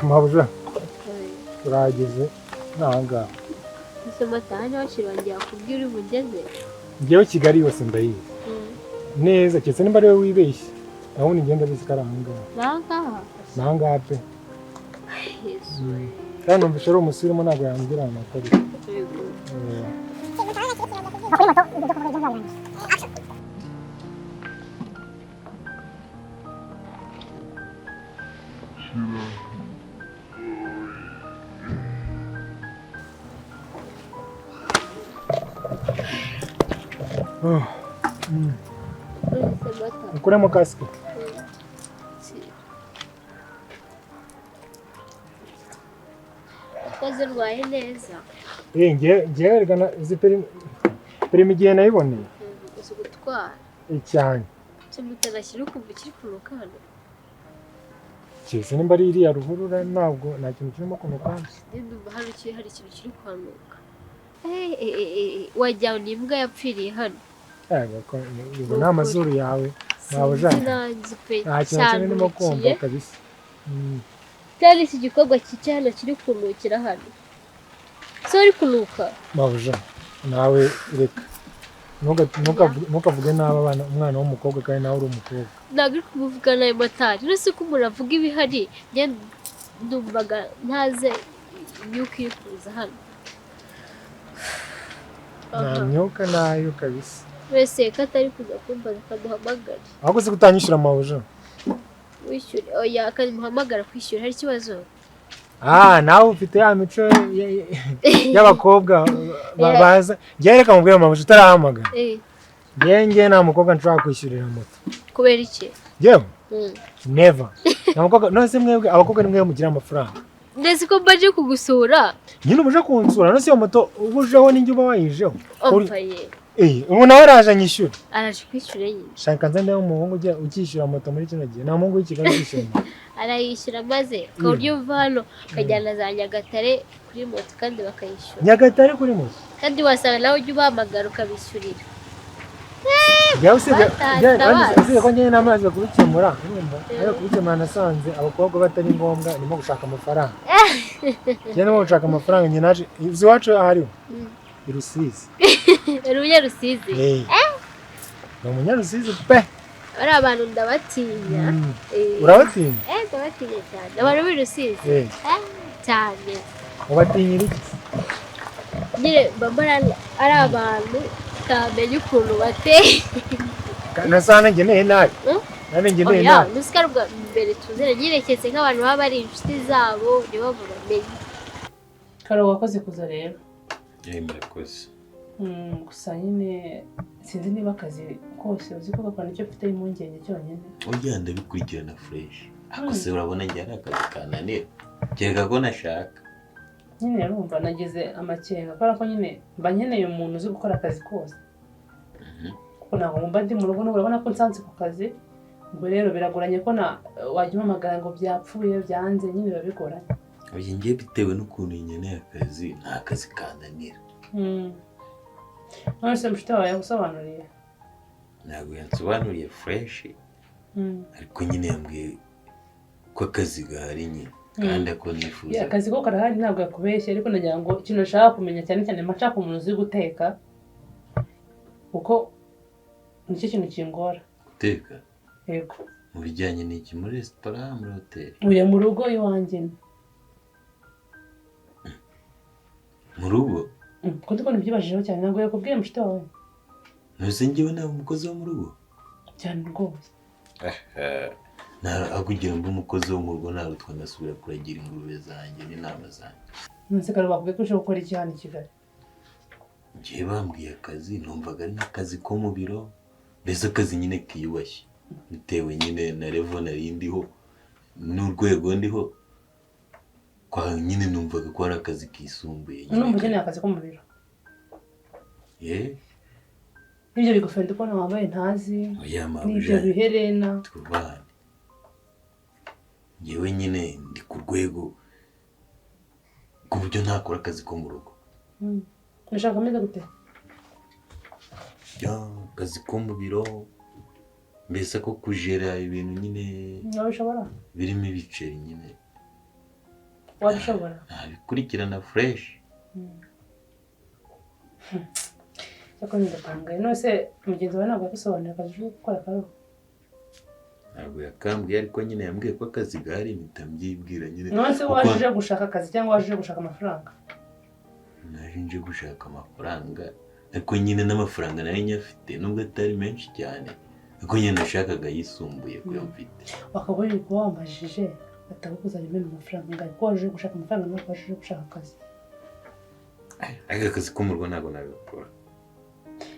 Mabuja, turahageze ni ahangaha. Ese mata, hano bashira wanjye yakubwira uri bugeze? Ngewe Kigali yose ndayizi neza, keretse nimba ari wowe wibeshye, naho ubundi ngenda bizi ko ari ahangaha. Ni ahangaha? Ni ahangaha pe. Yesu! Kandi numvise ari umusirimu, ntabwo yambwira ahantu atari. Yego. Oh, None se mata, ukuremo kasike. Wakoze urwaye neza. Eh, ngewe reka izi perimi igihe nayiboneye. Uzi gutwara? Cyane. Se mutanashyira ukumva ukiri kunuka hano? Keretse nimba ari iriya ruhurura, ntabwo nta kintu kirimo kunuka hano. Ndumva hano hari ikintu kiri kuhanuka. Wagira ngo ni imbwa yapfiriye hano. Yego, ko ubwo ni amazuru yawe. Ntawe Sinzi nanjye pe. Nta kintu na kimwe ndimo kumva Cyandukiye. kabisa. Cyari iki gikorwa cyicaye hano kiri kunukira hano. Se uri kunuka? Mabuja, nawe reka. Ntukavuge nabi abana, umwana w'umukobwa kandi nawe uri umukobwa. Ntabwo uri kumuvuga nabi motari. Uretse ko umuntu avuga ibihari, njye ndumvaga ntaze imyuka iri kuza hano. Nta myuka nayo kabisa. Wese ko atari kuza kumbaza akamuhamagara. Ahubwo se kutanyishyura, mabuja? Wishyure, oya, akamuhamagara kwishyura hari ikibazo? Ah, nawe ufite ya mico y'abakobwa baza. Njyewe reka mubwire, mabuja, utarahamagara. Njyewe nta mukobwa nshobora kwishyurira moto. Kubera iki? Njyewe? Never. Nta mukobwa, none se mwebwe abakobwa ni mwebwe mugira amafaranga. Ndetse ko mbaje kugusura. Nyine uba uje kunsura, none se iyo moto uba ujeho ninjye uba wayijeho. Ompaye. Ubu nawe araje anyishyura. Araje kwishyura nyine. Shaka nze ndebe umuhungu ujya ukishyura moto muri kino gihe. Nta muhungu w'i Kigali ukishyura moto. Arayishyura maze ku buryo uva hano ukajyana za Nyagatare kuri moto kandi bakayishyura. Nyagatare kuri moto? Kandi wasanga nawe ujya ubahamagara ukabishyurira. Njyewe usibye Batazi, njyewe usibye ko njyewe namaze kubikemura, urumva? Ariko kubikemura nasanze abakobwa batari ngombwa, ndimo gushaka amafaranga. Njyewe ndimo gushaka amafaranga, njye naje uzi iwacu aho ariho? I Rusizi. Uri umunyarusizi? Eh. Ni umunyarusizi pe. Bariya abantu ndabatinya. Urabatinya? Ndabatinya cyane. Abantu b'i Rusizi. Cyane. Ubatinyira iki? Nyine mba mbona ari abantu utamenya ukuntu bateye. Nasa nanjye nteye nabi. Nanjye nteye Oya, nabi. ntuzi ko ari ubwa mbere tuziranye, nyireketse nk'abantu baba bari inshuti zabo nibo bamenye. Karo, wakoze kuza rero. Murakoze. Gusa nyine sinzi niba akazi kose uzi ko gakora, nicyo mfite impungenge cyonyine. Ujya ndabikurikirana fresh. Ariko se urabona njye ari akazi kananira? Kereka ko nashaka. Nyine urumva nagize amakenga kubera ko nyine mba nkeneye umuntu uzi gukora akazi kose. Kuko ntabwo mba ndi mu rugo n'ubu urabona ko nsanze ku kazi. Ubwo rero biragoranye ko na wajya umpamagara ngo byapfuye byanze, nyine biba bigoranye. Oya, njye bitewe n'ukuntu nkeneye akazi, nta kazi kananira. None se mushuti wawe yagusobanuriye? Ntabwo yansobanuriye fresh, ariko nyine yambwiye ko akazi gahari nyine kandi ako nifuza. Yeah, akazi ko karahari, ntabwo yakubeshye, ariko nagira ngo ikintu nshaka kumenya cyane cyane mba nshaka umuntu uzi guteka, kuko nicyo kintu kingora. Guteka? Yego. Mu bijyanye n'iki? Muri resitora, muri hoteli? Uya, mu rugo iwanjye. Mu rugo? Ko ndikubona ubyibajijeho cyane, ntabwo yakubwiye mushuti wawe? Ntuzi njyewe naba umukozi wo mu rugo? Cyane rwose. Aho kugira ngo umukozi wo mu rugo narutwa ngasubira kuragira ingurube zanjye n'intama zanjye. Nonese kare bakubwiye ko ushobora gukora iki hano i Kigali? Njyewe bambwiye akazi, numvaga ari nk'akazi ko mu biro, mbese akazi nyine kiyubashye, bitewe nyine na level nari ndiho n'urwego ndiho kwa nyine, numvaga ko ari akazi kisumbuye nyine. Numva ukeneye akazi ko mu biro? Eh. N'ibyo bigofero ndi kubona wambaye ntazi Oya, n'ibyo mabuja, biherena. Twubahane. Njyewe nyine ndi ku rwego ku buryo ntakora akazi ko mu rugo. Urashaka ameze gute? Ya, akazi ko mu biro, mbese ko kujera ibintu nyine Nawe ushobora birimo ibiceri nyine. Wabishobora? Nabikurikirana fresh. Cyakora ndatangaye. None se mugenzi wawe ntabwo yagusobanurira akazi uje gukora kariho? Ntabwo yakambwiye, ariko nyine yambwiye ko akazi gahari, mpita mbyibwira nyine. None se waje uje gushaka akazi cyangwa waje uje gushaka amafaranga? Naje nje gushaka amafaranga, ariko nyine n'amafaranga nari nyafite nubwo atari menshi cyane, ariko nyine nashakaga yisumbuye kuyo mfite. Wakaba uri kuba wambajije ataba kuzajya umenya amafaranga angana, ko waje uje gushaka amafaranga ntabwo waje uje gushaka akazi. Ariko akazi ko mu rugo ntabwo nabikora.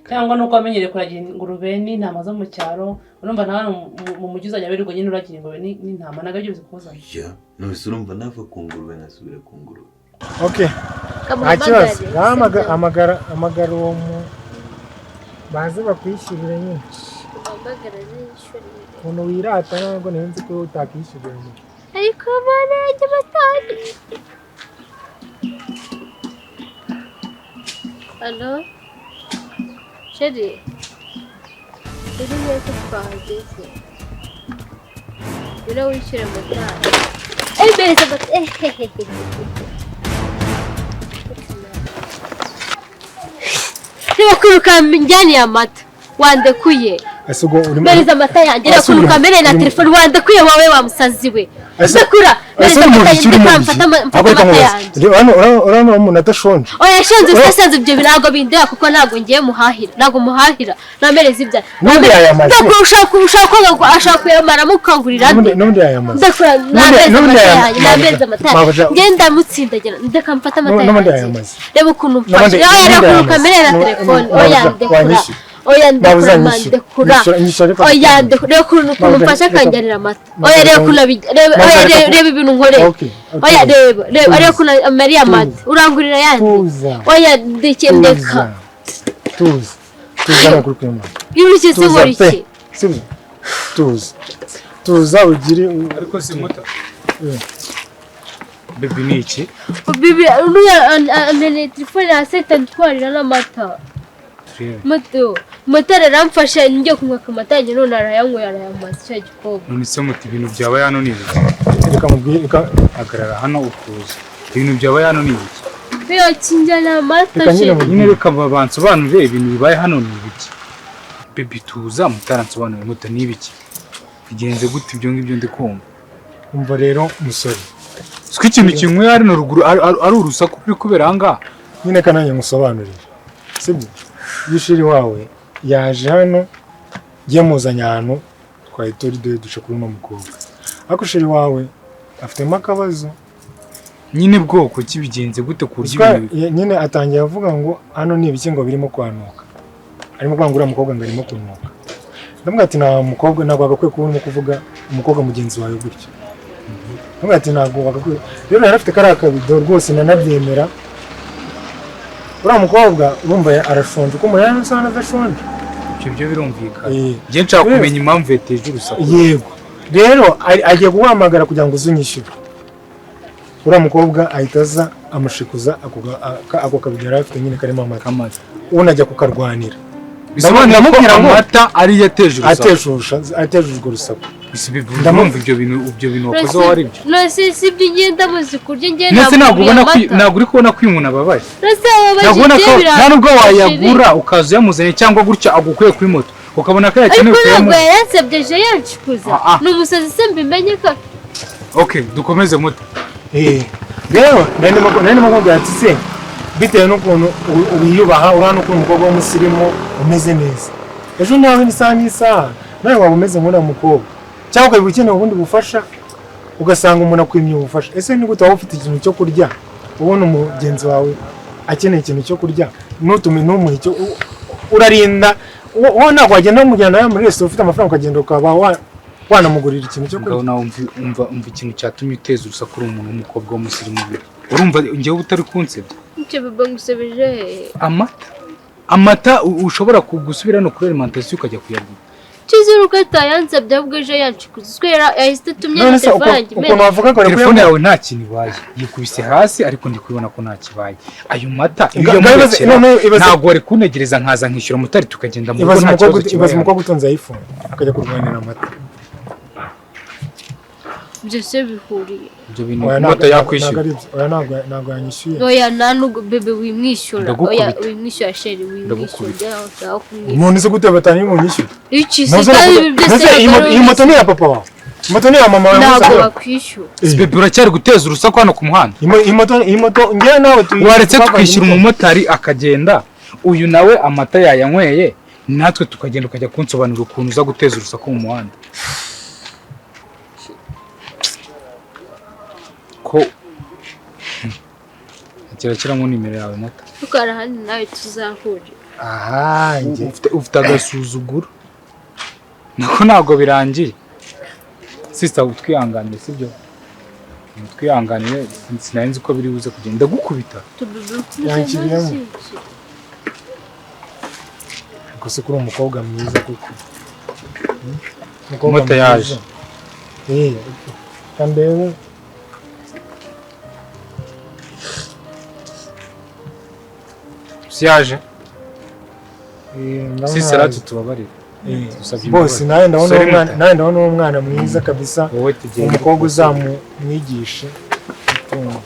Cyangwa nuko wamenyereye kuragira ingurube n'intama zo mu cyaro, urumva na hano mu mujyi uzajya wirirwa nyine uragira ingurube n'intama, ntabwo aribyo bizikuzana. Ya, none se urumva nava ku ngurube nkasubira ku ngurube? Okay, nta kibazo. Hamagara, hamagara uwo mu baze bakwishyurire nyine. Uhamagara n'ishyurire. Ukuntu wirata, ntabwo nari nzi ko utakwishyurira nyine. Ariko abana yanjye batanu. Allo, chéri, uri hehe ko twahageze? Ngwino wishyure motari. Mbereza moto. Ehehehe. Reba kwiruka njyaniye amata, wandekuye. Ese ubwo urimo Mbereza amata yanjye, reba Ese uri- kwiruka mbere na uri- telefone, wandekuye wowe wa musazi we. Ese- Ndekura, ese mbereza uri mu amata biki? yanjye, Uri mu ndekura biki? mfate Ahubwo reka amata nkubaze. yanjye. Reba hano, urabona umuntu adashonje? Oya shanze, Ura- usasanze ibyo ntabwo bindeba kuko ntabwo ngiye muhahira, ntabwo muhahira, namereza ibya. N'ubundi yayamaze. Ndakura, ushaka kwanga, ashaka kuyamaramo ukangurira N'ubundi nde? n'ubundi yayamaze. Ndakura, N'ubundi nambereza n'ubundi amata yayamaze. yanjye, nambereza amata yanjye. Mabuja- Ngenda mutsindagira, ndeka mfate amata N'ubundi yanjye. yayamaze. Reba ukuntu mfashe. N'ubundi Oya, reba n'ubundi ukuntu yayamaze. kamere na telefone. Oya Mabuja, ndekura. wanyishyura. Oya Mabuja, ndekura man, nyishyura. ndekura. Nyishyura, reka Oya ndekura, reba ukuntu Mabuja, mfashe reka- akanjyanira amata. Mabuja, Oya reba reka- ukuntu reba Mabuja, oya reka- reba reba ibintu nkoreye. Okay, okay. Oya reba reba reba Tuza. ukuntu amariye amata. Urangurira ayandi. Tuza. Oya ndeke ndeka. Tuza. Tuza, nukuri kw'Imana. Iyo urikeze Tuza nkora pe. iki? Sibyo? Tuza. Tuza ugire Ariko si muto. Baby, ni iki? Bibi, uriya ameneye telefone hasi ahita antwarira n'amata. Turebe. Moto, motari aramfasha ngiye kunywa amata yanjye, none arayanyweye arayamaza cya gikombe. None se muti, ibintu byabaye hano ni ibiki? Reka mubwire, reka Hagarara hano utuze. Ibintu byabaye hano ni ibiki? Iyo kinjyana amata Reka nyine chéri. mubwire. Nyine reka bansobanurire ibintu bibaye hano ni ibiki. Baby, tuza, mutaransobanurire. Muta, ni ibiki? Bigenze gute ibyo ngibyo ndi kumva? Umva rero musore. Siko ikintu kinyweye hano ruguru ari urusaku ruri kubera aha ngaha. Nyine kananjye ngusobanurire. Sibyo? Iyo chéri wawe yaje hano, ngiye muzanye ahantu twari turi, dore duca kuri uno mukobwa. Ariko chéri wawe afitemo akabazo. Nyine bwoko ki? Bigenze gute ku buryo Uzwa- ibintu nyine atangiye avuga ngo hano ni ibiki, ngo birimo kwanuka. Arimo kuvuga ngo uriya mukobwa ngo arimo kunuka. Ndamubwira ati nta mukobwa, ntabwo wagakwiye kuba urimo kuvuga umukobwa mugenzi wawe gutyo. Ndamubwira ati ntabwo wagakwiye. Rero yari afite kariya kabido rwose, nanabyemera. Uriya mukobwa urumva arashonje, uko umuntu yari asa n'adashonje. Ibyo byo birumvikana. Njye nshaka kumenya impamvu yateje urusaku. Yego. Rero agiye kuguhamagara kugira ngo uze unyishyure. Uriya mukobwa ahita aza amushikuza ako kabido yari afite nyine karimo amata. Kamata. Unajya kukarwanira. Bisobanuye ko Ndamubwira ngo- amata ariyo yateje urusaku. Ateje urwo rusaku. Ndamwumva ibyo bintu wakoze wowe ari byo. None si ibyo ngenda muzi kurya ngenda. Ndetse ntabwo ubona ko, ntabwo uri kubona ko uyu muntu ababaye? None Ntabwo ubona ko wababaje. nta nubwo wayagura ukaza uyamuzanye, cyangwa gutya agukuye kuri moto ukabona ko yakenewe Ariko ntabwo ukayamuha? yayansabye, aje yanshikuza. Ah, ah. Ni umusazi se mbimenye ko Okay, dukomeze muto. Rero nari ndimo kumubwira ati se bitewe n'ukuntu wiyubaha, urabona n'ukuntu umukobwa w'umusirimu umeze neza, ejo nawe n'isaha n'isaha nawe waba umeze nk'uriya mukobwa, cyangwa ukaba ukeneye ubundi bufasha, ugasanga umuntu akwimye ubufasha. Ese ni gute waba ufite ikintu cyo kurya, ubona umugenzi wawe akeneye ikintu cyo kurya, ntutume, ntumuhe icyo urarinda wowe? Ntabwo wagenda umujyana nawe muri resitora ufite amafaranga, ukagenda ukaba wanamugurira ikintu cyo Mugabo, kurya. nawe umva ikintu cyatumye uteza urusaku uri umuntu w'umukobwa w'umusirimu, urumva njyewe utari kunsebya? Icyo baba ngusebeje hehe? Amata ushobora gusubira hano kuri alimentation ukajya kuyagura. Cyizere uko atayansabye, ahubwo ejo yanshikuza uswe yahise atumye na None se telefone yanjye ukuntu imena. wavuga ngo Telefone yawe nta kintu ibaye, yikubise hasi, ariko ndi kubibona ko nta kibaye. Ayo mata iyo uyamurekera, none ntabwo wari kuntegereza nkaza nkishyura motari tukagenda mu rugo? Ibaze Nta umukobwa kibazo ibaze kibaye. umukobwa utunze iPhone akajya kurwanira amata. Byose bihuriye. Ibyo bintu Oya, moto ntabwo yakwishyuye. ari byo. Oya, ntabwo yanyishyuye. Oya, nta nubwo bebe wimwishyura. Oya, Ndagukubita. wimwishyura chéri, wimwishyura. Ndagukubita. Ushaka kumwishyura. Umuntu uzi gute batanu y'umunyishyura? Iki se Ntuzi kandi ibi byose ntuzi iyi ntabwo iyi moto ni iya papa wawe? Moto ni iya mama wawe? Ntabwo Musa? bakwishyura. Bebe, uracyari guteza urusaku hano ku muhanda. Iyi moto njyewe nawe Waretse twavanye tukishyura moto. umumotari akagenda, uyu nawe amata yayanyweye, natwe tukagenda, ukajya kunsobanurira ukuntu uza guteza urusaku mu muhanda. Ko kirakiramo nimero yawe moto. Kuko hari ahandi nawe tuzahurira. Aha njye Ufite agasuzuguro nako ntabwo birangiye. Sister, utwihanganire, sibyo? Utwihanganire, sinari nzi ko biri buze kugenda. Ndagukubita. Yanshyiriyemo. Gusa kuri umukobwa mwiza kuko. Umukobwa Moto yaje. mwiza. Kandebe. Si yaje? Ndabona Sister, yaje. ratu tubabarire. Dusabye Bose imbabazi. nawe ndabona Sorry, uwo mwana, Muta. nawe ndabona uwo mwana mwiza kabisa. Wowe tugende. Umukobwa uzamumwigishe utungo.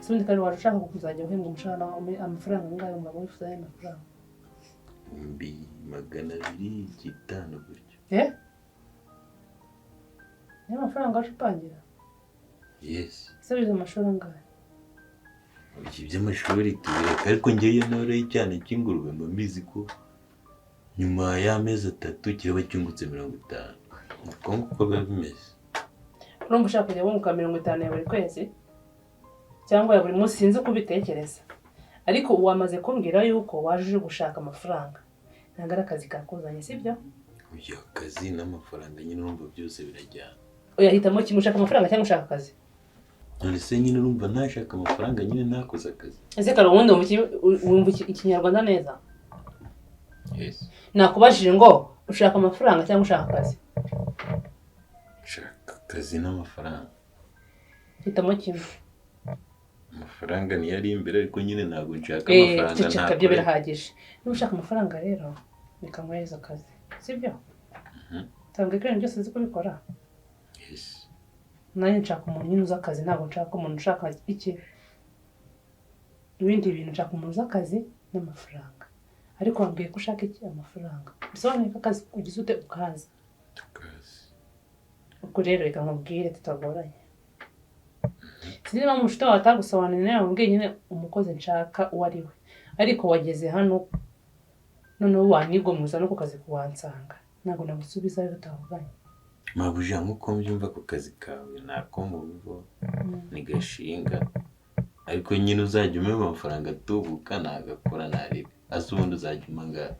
Ese ubundi kandi waje ushaka kuzajya uhembwa umushahara wawe amafaranga angahe? Wumva wifuza ayahe mafaranga? 250,000 gutyo. Eh, niyo mafaranga waje upangira? Yes. Ese wize amashuri angahe? Ibyo by'amashuri tubireka, ariko ngewe noroye icyana cy'ingurube mba mbizi ko nyuma y'amezi 3 kiraba cyungutse 50. Uko nguko biba bimeze. Urumva ushaka kujya wunguka 50 ya buri kwezi cyangwa ya buri munsi? Sinzi uko ubitekereza, ariko wamaze kumbwira yuko waje uje gushaka amafaranga, ntabwo ari akazi kakuzanye, sibyo? Ujya akazi n'amafaranga nyine, urumva byose birajyana. Uyahitamo kimwe: ushaka amafaranga cyangwa ushaka akazi? None se nyine urumva ntashaka amafaranga nyine ntakoze akazi? Ese kare ubundi wumva ikinyarwanda neza? Yes. Nakubajije ngo ushaka amafaranga cyangwa ushaka akazi? Nshaka akazi n'amafaranga. Hitamo kimwe. Amafaranga niyo ari imbere, ariko nyine ntabwo nshaka amafaranga Ceceka, byo ntakorera. birahagije. Niba ushaka amafaranga rero, reka nkohereze akazi, sibyo? Tanga ko ibintu byose uzi kubikora. Yes. Nanjye nshaka umuntu nyine uzi akazi, ntabwo nshaka umuntu ushaka iki ibindi bintu. Nshaka umuntu uzi akazi n'amafaranga, ariko wambwiye ko ushaka iki? Amafaranga. Bisobanuye ko akazi ugize ute? Ukazi. Akazi. Ubwo rero reka nkubwire tutagoranye. Sinzi niba umushuti wawe atagusobanuriye, nawe wambwiye nyine umukozi nshaka uwo ari we, ariko wageze hano noneho wanigomeza no ku kazi kuwansanga, ntabwo nagusubizayo tutavuganye. Mabuja, nk'uko mbyumva ku kazi kawe ni ako mu rugo, ni gashinga, ariko nyine uzajya umpa amafaranga atubuka nagakora narebe ase ubundi uzajya umpa angahe?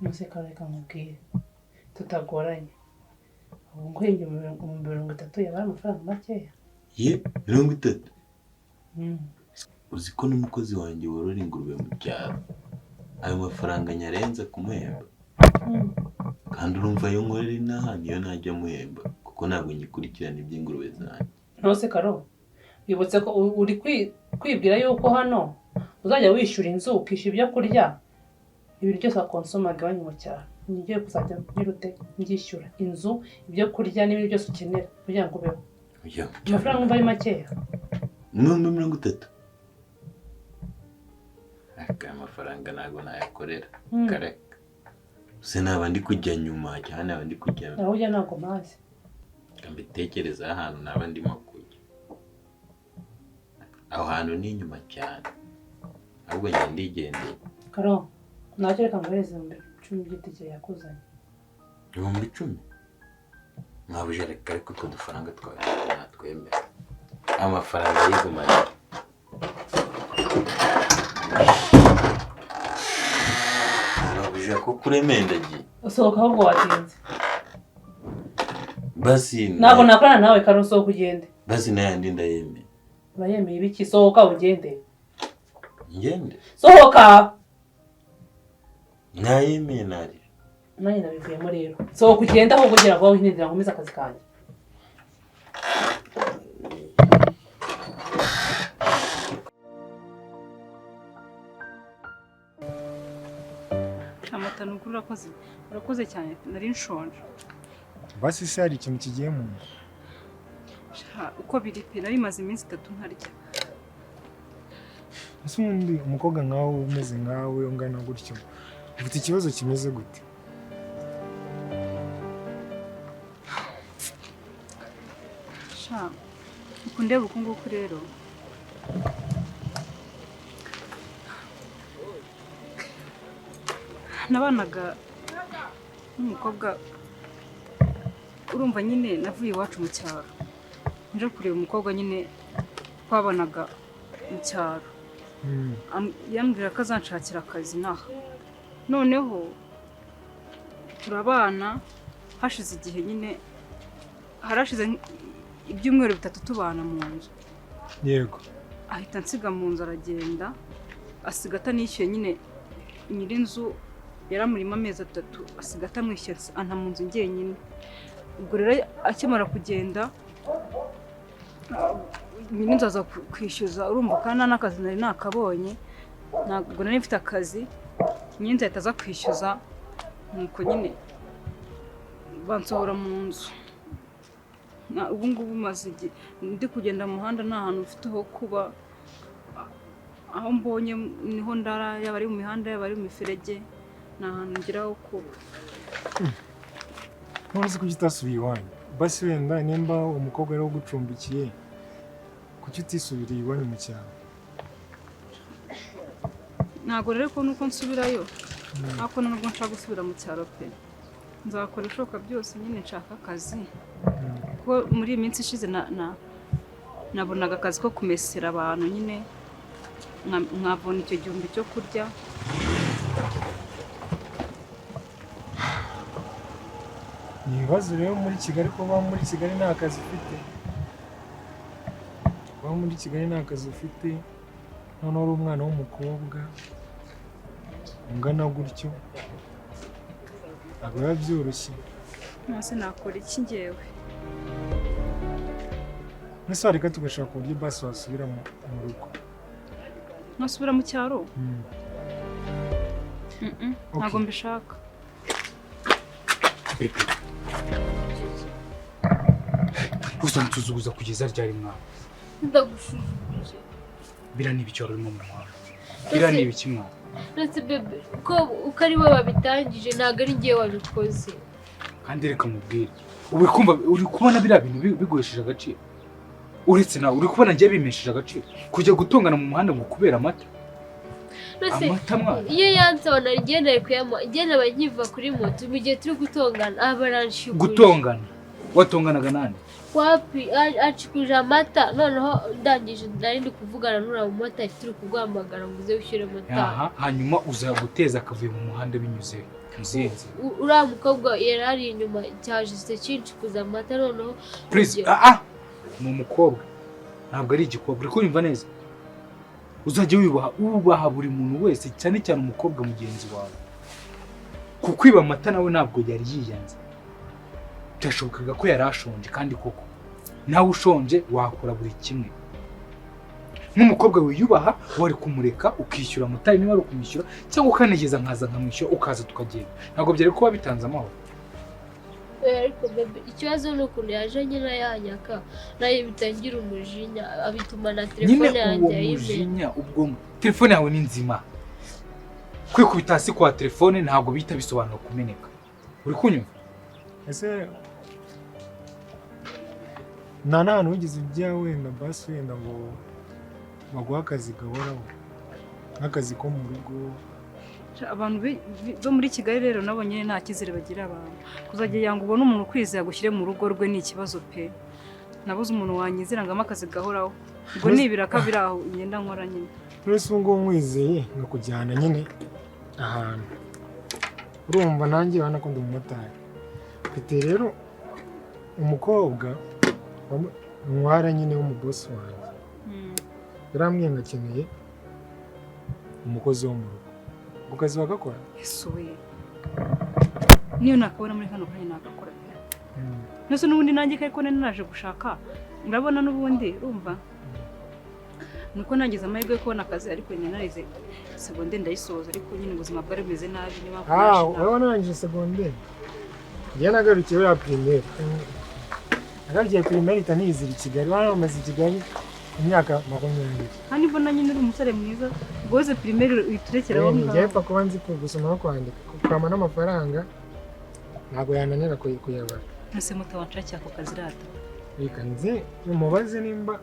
Museka, reka nkubwire tutagoranye. Ubu nguhembye 30,000 yaba ari amafaranga makeya? Ye, 30? Mm. Uzi ko n'umukozi wanjye worora ingurube mu cyaro ayo mafaranga nyarenza kumuhemba? Kandi urumva ayo nkorera inaha niyo najya muhemba, kuko ntabwo ngikurikirana iby'ingurube zanjye. Ntose karo, wibutse ko uri kwibwira yuko hano uzajya wishyura inzu, ukishyura ibyo kurya, ibintu byose wakonsomaga iwanyu mu cyaro. Ngiye kuzajya nirute ndyishyura inzu, ibyo kurya n'ibindi byose ukenera kugira ngo ubeho. Ujya mu cyaro. Amafaranga umva ari makeya? 30,000? Aka amafaranga ntabwo nayakorera. Kareka se, naba ndi kujya nyuma cyane, naba ndi kujya Aho ujya ntabwo mpazi. Mbitekerezaho ahantu naba ndimo kujya. Aho hantu ni inyuma cyane, ahubwo njye ndigendeye. Karo, ntacyo, reka nguhereze 10,000 by'itike yakuzanye. 10,000? Mwabuje, reka, ariko utwo dufaranga twawe natwemera, amafaranga yigumanye. Mwabuje, ko kuremendagiye. Usohoka ahubwo, watinze. Basi. Ntabwo nakorana nawe karo, usohoka ugende. Basi n'ayandi ndayemeye. Urayemeye ibiki? Sohoka ugende. Ngende? Sohoka. Nayemeye, narira. Nanjye nabivuyemo rero. Sohoka ugende ahubwo, ugera vuba, wihindira nkomeze akazi kanjye. Amata, ni ukuri urakoze, urakoze cyane, nari nshonje. Basi se hari ikintu kigiye mu nda? Sha, uko biri pe, nari maze iminsi 3 ntarya. Ese ubundi umukobwa nkawe, umeze nkawe, ungana gutyo, ufite ikibazo kimeze gute? Sha, uku ndeba uku nguku rero, nabanaga n'umukobwa, urumva nyine navuye iwacu mu cyaro nje kureba umukobwa nyine twabanaga mu cyaro. Yambwira ko azanshakira akazi inaha, noneho turabana. Hashize igihe nyine, harashize ibyumweru 3 tubana mu nzu. Ahita ansiga mu nzu aragenda, asiga atanishyuye nyine. Nyir'inzu yaramurimo amezi 3, asiga atamwishyuye, anta mu nzu njyenyine. Ubwo rero akimara kugenda, nyir'inzu aza kwishyuza, urumva kandi nta n'akazi nari nakabonye, ntabwo nari mfite akazi. Nyir'inzu ahita aza kwishyuza, nuko nyine bansohora mu nzu. Ubu ngubu maze igihe ndi kugenda mu muhanda, nta hantu mfite ho kuba. Aho mbonye niho ndara, yaba ari mu mihanda, yaba ari mu miferege, nta hantu ngira ho kuba. None se kuki utasubiye iwanyu? Basi wenda nimba umukobwa ari ugucumbikiye, kuki utisubiriye iwanyu mu cyaro? Ntabwo rero ko nuko nsubirayo, ariko nubwo nshaka gusubira mu cyaro pe, nzakora ibishoboka byose nyine nshaka akazi, kuko muri iyi minsi ishize nabonaga akazi ko kumesera abantu nyine, nkabona icyo gihumbi cyo kurya. Ni ibibazo rero muri Kigali, kuba muri Kigali nta kazi ufite, kuba muri Kigali nta kazi ufite, noneho uri umwana w'umukobwa ungana gutyo, ntabwo biba byoroshye. Nonese nakora iki ngewe? Mbese wareka tugashaka uburyo basi wasubira mu rugo. Ntasubira mu cyaro? Ntabwo mbishaka. Uzansuzuguza kugeza ryari mwana? Ndagusuzuguje? Biriya ni ibiki wari urimo mu muhanda? Biriya ni ibiki mwana? Uretse bebe ko uko ari bo babitangije, ntabwo ari njyewe wabikoze. Kandi reka mubwire, uri kumva, uri kubona biriya bintu biguhesheje agaciro? Uretse nawe, uri kubona njye bimesheje agaciro kujya gutongana mu muhanda ngo kubera amata? Uretse Amata mwana? iyo yansaba nari njyewe nari kuyamuha. Njyewe naba nkiva kuri moto mu gihe turi gutongana, aba aranshikuje. Gutongana? Watonganaga nande? Wapi, anshikuje amata, noneho ndangije nari ndi kuvugana n'uriya mumotari, turi kuguhamagara ngo uze wishyure motari. Aha, hanyuma uza guteza akavuyo mu muhanda binyuze mu zihe nzira? Uriya mukobwa yari ari inyuma, cyajise kinshikuza amata, noneho Please. Urugero. Ah ah, ni umukobwa, ntabwo ari igikobwa. Uri kunyumva neza? Uzajya wiyubaha, wubaha buri muntu wese, cyane cyane umukobwa mugenzi wawe. Kukwiba amata nawe ntabwo yari yiyanze, byashobokaga ko yari ashonje, kandi koko nawe ushonje wakora buri kimwe. Nk'umukobwa wiyubaha wari kumureka ukishyura motari, niba wari ukumwishyura, cyangwa ukanegeza nkaza nkamwishyura, ukaza tukagenda, ntabwo byari kuba bitanze amahoro. Ariko bebe, ikibazo ni ukuntu yaje nyine yanyaka, nayo bitangira umujinya, abituma na Nyine telefone uwo yanjye ayimena. mujinya, ubwo telefone yawe ni nzima, kwikubita hasi kwa telefone ntabwo bihita bisobanura kumeneka. Uri kunyumva? Ese nta n'ahantu wigeze ujya wenda, basi wenda ngo baguhe akazi gahoraho, nk'akazi ko mu rugo? Abantu bo muri Kigali rero nabo nyine nta cyizere bagira abantu. Kuzajya yanga ubone umuntu ukwizeye agushyire mu rugo rwe ni ikibazo pe. Nabuze umuntu wanyizera ngo ampe akazi gahoraho. Ubwo ni ibiraka biri aho ngenda nkora nyine. Uretse ubu ngubu nkwizeye nkakujyana nyine ahantu, urumva nanjye urabona ko ndi umumotari, mfite rero umukobwa ntwara nyine w'umubosi wanjye, yarambwiye ngo akeneye umukozi wo mu rugo. Ako kazi wagakora? Yesu we, niyo nakabona muri kano kanya nagakora pe. Nose n'ubundi nanjye ko nari naje gushaka, urabona n'ubundi urumva Nuko nagize amahirwe yo kubona akazi, ariko nyine narize segonderi ndayisoza, ariko nyine ubuzima bwari bumeze nabi, niyo mpamvu Ah, naje nawe. Wowe narangije segonderi, njyewe nagarukiye ya primaire. Nagarukiye primaire ihita niyizira i Kigali. Hano maze i Kigali imyaka 20. Kandi mbona nyine uri umusore mwiza, ubwo wize primaire uhita urekera aho Njyewe ngaho. pfa kuba nzi gusoma no kwandika, kwama n'amafaranga ntabwo yananira kuyabara. Ntuse mutawanshakiye ako kazi rata. Reka nze umubaze nimba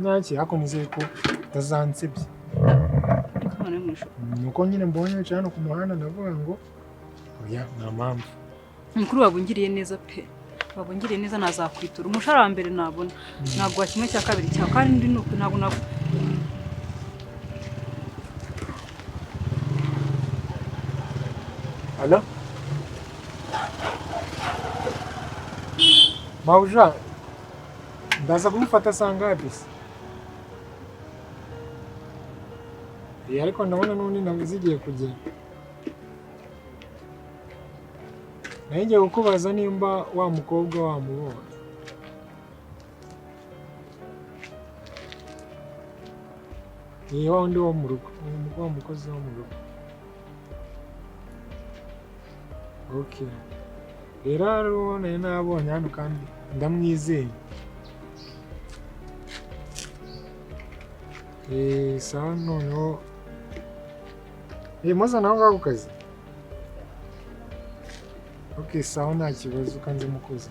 ntacyo, ariko nizeye ko utazansebya. Imana yo mu ijuru. Nuko nyine mbonye wicaye hano ku muhanda, ndavuga ngo oya, nta mpamvu. Mukuru, wabungiriye neza pe, wabungiriye neza, nazakwitura umushahara wa mbere nabona, naguha kimwe cya kabiri cyawe, kandi ndi nuko ntabwo ntabwo. Alo? Mauja, ndaza kumufata saa ngapi se? Eh, ariko ndabona n'ubundi nawe zigiye kugera. Nari ngiye kukubaza nimba wa mukobwa wamubonye. Ni wa wundi wo mu rugo, wa mukozi wo mu rugo. Okay. Rero hari uwo nari nabonye hano kandi ndamwizeye. Eh, sawa noneho. Eh, muzana aho ngaho ku kazi. Okay, sawa, nta kibazo, kanze mukozi.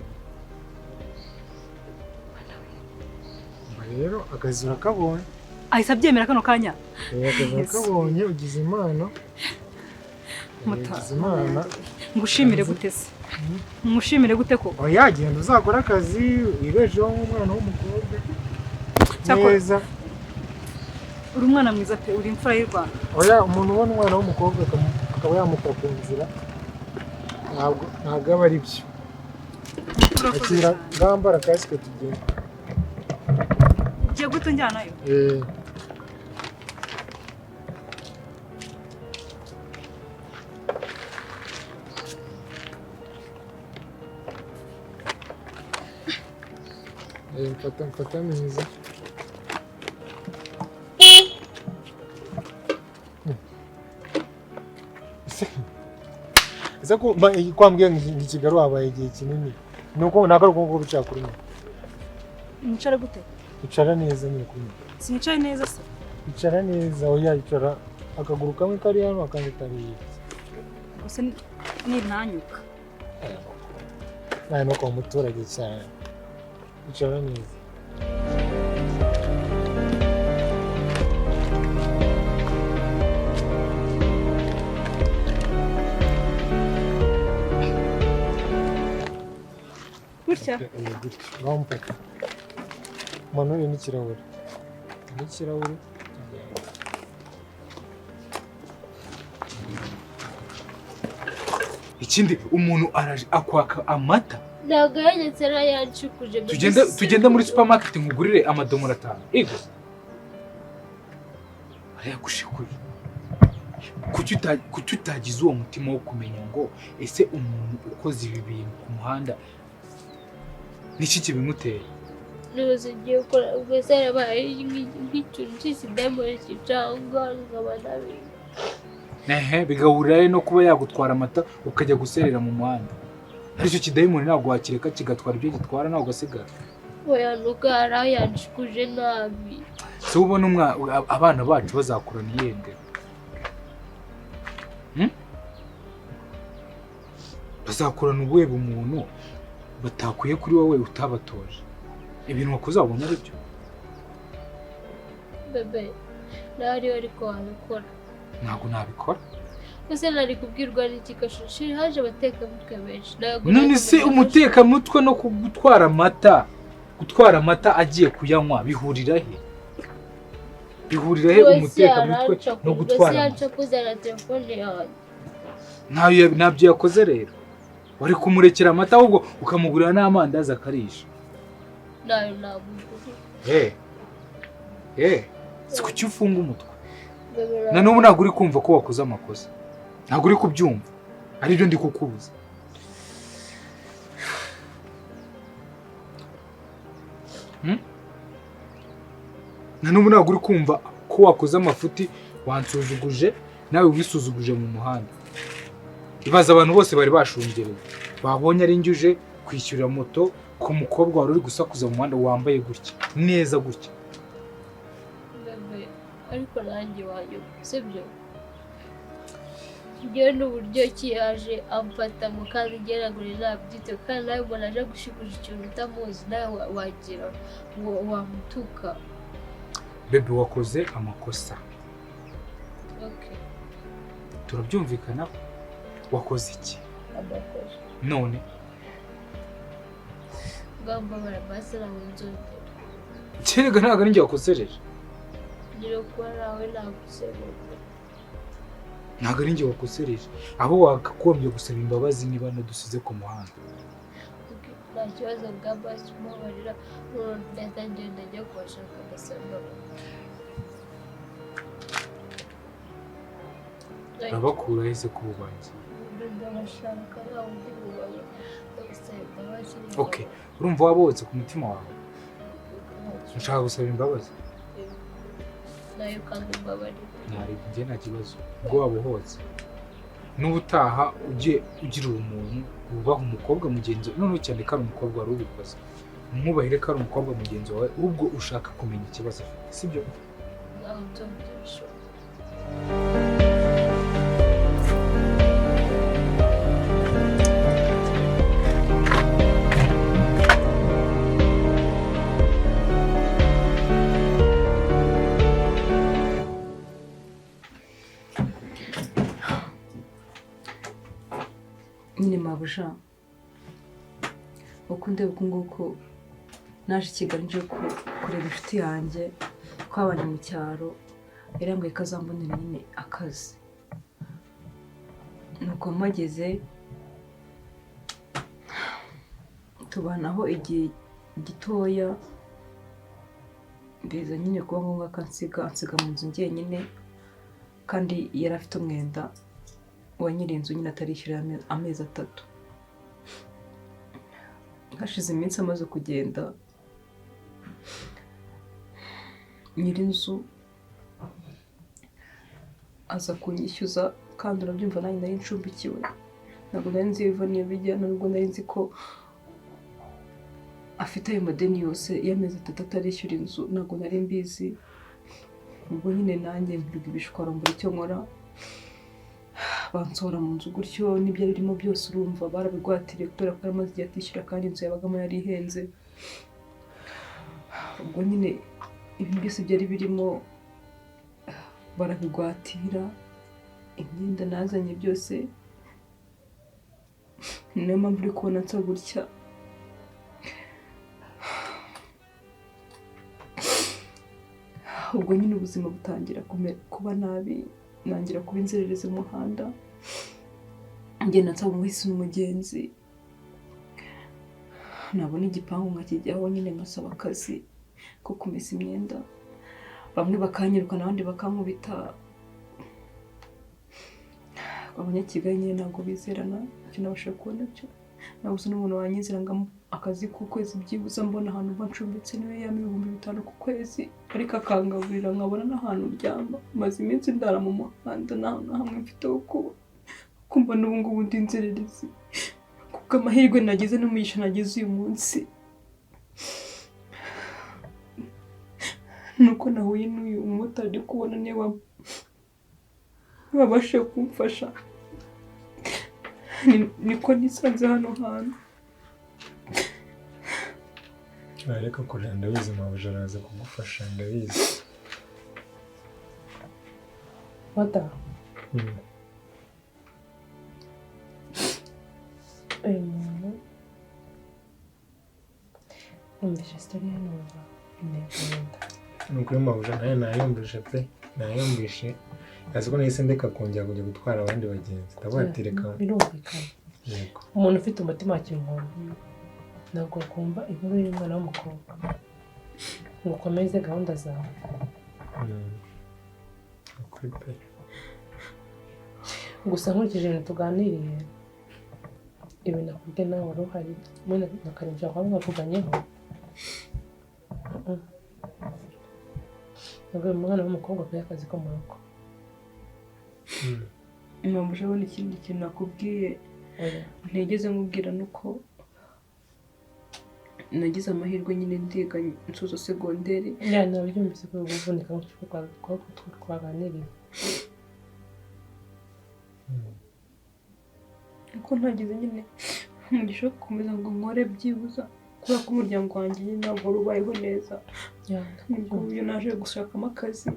Umva rero, akazi urakabonye. Ahise abyemera kano kanya? Eh, akazi urakabonye, ugize impano. Eh, Muta. ugize imana. Ngushimire gute se? Ngushimire gute ko? Oya, genda uzakora akazi wibesheho nk'umwana w'umukobwa neza. Uri umwana mwiza pe, uri imfura y'u Rwanda. Oya, umuntu ubona umwana w'umukobwa akaba yamuta ku nzira, ntabwo aba ari byo. Urakoze Akira cyane. ngambara kasike tugenda. Ugiye guhita unjyanayo? Eh. Eh, mfata mfata neza. Ese ko kwambwiye ngo i Kigali wabaye igihe kinini, nuko ntabwo ari uko bicara kuri mwe. Nicara gute? Icara neza nyine kuri mwe. Sinicaye neza se? Icara neza, oya, icara akaguru kamwe kari hano akandi kari hirya. Gusa nintanyuka. Nawe nuko umuturage cyane. Icara neza. Gutya? Eh, gutya. Ngaho mfata. Manure n'ikirahure. N'ikirahure tugenda. Ikindi, umuntu araje akwaka amata. Ntabwo yanyetse, yaranshukuje. Tugende muri supermarket nkugurire amadomoro atanu. Ego, arayagushikuye. Kuki utagize uwo mutima wo kumenya ngo ese umuntu ukoze ibi bintu ku muhanda niki kibimuteye? N'ubu ugiye gukora ubwo se yarabaye nk'ikintu cy'ikidayimoni cyicanga nkaba nabi. Ehe, bigahurira no kuba yagutwara amata ukajya guserera mu muhanda. Aricyo kidayimoni ntabwo wakireka kigatwara ibyo gitwara, ntabwo ugasigara. Oya, nuko hari aho yanshukuje nabi. Si ubona abana bacu bazakurana iyihe ndero? Hmm? Bazakurana ubuhe bumuntu batakwiye kuri wowe utabatoje? Ibintu wakoze wabonye ari byo? Bebe, nawe ariwe, ariko wabikora? Ntabwo nabikora. Ese nari kubwirwa n'iki gashushi haje abatekamutwe benshi, ntabwo None nari se kumenya. umutekamutwe no gutwara amata, gutwara amata agiye kuyanywa bihurira he? Bihurira he Ubwo se umutekamutwe no yarancakuza, gutwara se amata? yancakuza na telefone yanjye. Ntabyo yakoze rero. Wari kumurekera amata ahubwo ukamugurira n'amandazi akarisha. Nayo namugurira. Eh. Eh. Si kuki ufunga umutwe? Bebe, Na n'ubu ntabwo uri kumva ko wakoze amakosa. Ntabwo uri kubyumva. Aribyo ndi kukubuza. Na n'ubu ntabwo uri kumva ko wakoze amafuti, wansuzuguje nawe wisuzuguje mu muhanda. Ibaza abantu bose bari bashungereye, babonye ari njye uje kwishyura moto ku mukobwa wari uri gusakuza mu muhanda wambaye gutya neza gutya. Bebe, ariko nanjye wanyuma, sibyo? Njyewe n'uburyo ki yaje amfata mu kandi ngeragure nabyite, kandi nawe mbona aje gushikuza ikintu utamuzi, nawe wagira ngo wamutuka. Bebe, wakoze amakosa. Okay. Turabyumvikana, wakoze iki? Amakosa. None Bwambabara basi, ntabwo nzongera. Kerega ntabwo ari njye wakosereje. Ngira kuba nawe nagusebeje. Ntabwo ari njye wakosereje, aho wakagombye gusaba imbabazi niba dusize ku muhanda. Okay, nta kibazo bwa basi umubabarira, none ndahita ngenda njya kubashaka mbasaba imbabazi. Urabakura hese ko ububangiye? Ndabashaka, nta wundi mubabara, ndabasaba imbabazi. Okay, urumva wabohotse ku mutima wawe, ushaka gusaba imbabazi? Nayo kandi umbabarire. Ntari njye, nta kibazo, ubwo wabohotse. N'ubutaha ujye ugira ubumuntu, wubaha umukobwa mugenzi wawe, noneho cyane ko ari umukobwa wari ubikoze, mwubahire ko ari umukobwa mugenzi wawe, ubwo ushaka kumenya ikibazo afite, sibyo? Ntawe nzongera bishoboka. Nyine mabuja, uko ndeba uku nguku, naje i Kigali nje kureba inshuti yanjye twabanye mu cyaro, yarambwiye ko azambonera nyine akazi. Nuko mpageze tubanaho igihe gitoya, biza nyine kuba ngombwa ko ansiga mu nzu njyenyine, kandi yari afite umwenda wa nyiri inzu nyine atarishyura amezi 3. Hashize iminsi amaze kugenda, nyir'inzu aza kunyishyuza, kandi urabyumva nanjye nari ncumbikiwe, ntabwo nari nzi iyo biva n'iyo bijya, nubwo nari nzi ko afite ayo madeni yose y'amezi 3 atarishyura inzu, ntabwo nari mbizi. Ubwo nyine nanjye mbirwa ibishwaro, mbura icyo nkora, bansohora mu nzu gutyo, n'ibyo birimo byose urumva barabigwatiriye kubera ko yaramaze igihe atishyura, kandi inzu yabagamo yari ihenze. Ubwo nyine ibintu byose byari birimo barabigwatira, imyenda nazanye byose, niyo mpamvu uri kubona nsa gutya. Ubwo nyine ubuzima butangira kuba nabi, nangira kuba inzererezi mu muhanda, ngenda nsaba umuhisi n'umugenzi, nabona igipangu nkakijyaho nyine nkasaba akazi ko kumesa imyenda, bamwe bakanyirukana abandi bakankubita. Abanyakigali nyine ntabwo bizerana, icyo nabasha kubona cyo nabuze n'umuntu wanyizera ngo akazi k'ukwezi byibuze mbona ahantu mba ncumbitse, niwe yampa 5000 ku kwezi, ariko akangaburira nkabona n'ahantu ndyama. Maze iminsi ndara mu muhanda, nta hantu na hamwe mfite ho kuba, kumva n'ubu ngubu ndi inzererezi kuko amahirwe nagize n'umugisha nagize uyu munsi nuko nahuye n'uyu mumotari ndi kubona, niwe wabashije kumfasha, niko nisanze hano hantu. Reka kurira, ndabizi mabuja araza kugufasha, ndabizi. Mata, uyu muntu numvise sitori ye numva intego yenda. Ni ukuri mabuja nawe nayumvishe pe, nayumvishe, azi ko nahise ndeka kongera kujya gutwara abandi bagenzi, ndavuga ati reka. Birumvikana. Yego. Umuntu ufite umutima wa kimuntu ntabwo akumva inkuru y'umwana w'umukobwa ngo ukomeze gahunda zawe. Ukuri pe. Gusa nkurikije ibintu tuganiriye, ibintu nakubwiye nawe wari uhari, mwe na Karenzi bakaba mwavuganyeho. Ntabwo umwana w'umukobwa akwiye akazi ko mu rugo. Impamvu abona ikindi kintu nakubwiye ntigeze nkubwira nuko nagize amahirwe nyine ndiga nsoza segonderi. Ya nabyumvise ko uvunika mu twaganiriye. Kuko ntagize nyine umugisha wo gukomeza ngo nkore byibuza kubera ko umuryango wanjye nyine ntabwo wari ubayeho neza. Nibwo buryo naje gushakamo akazi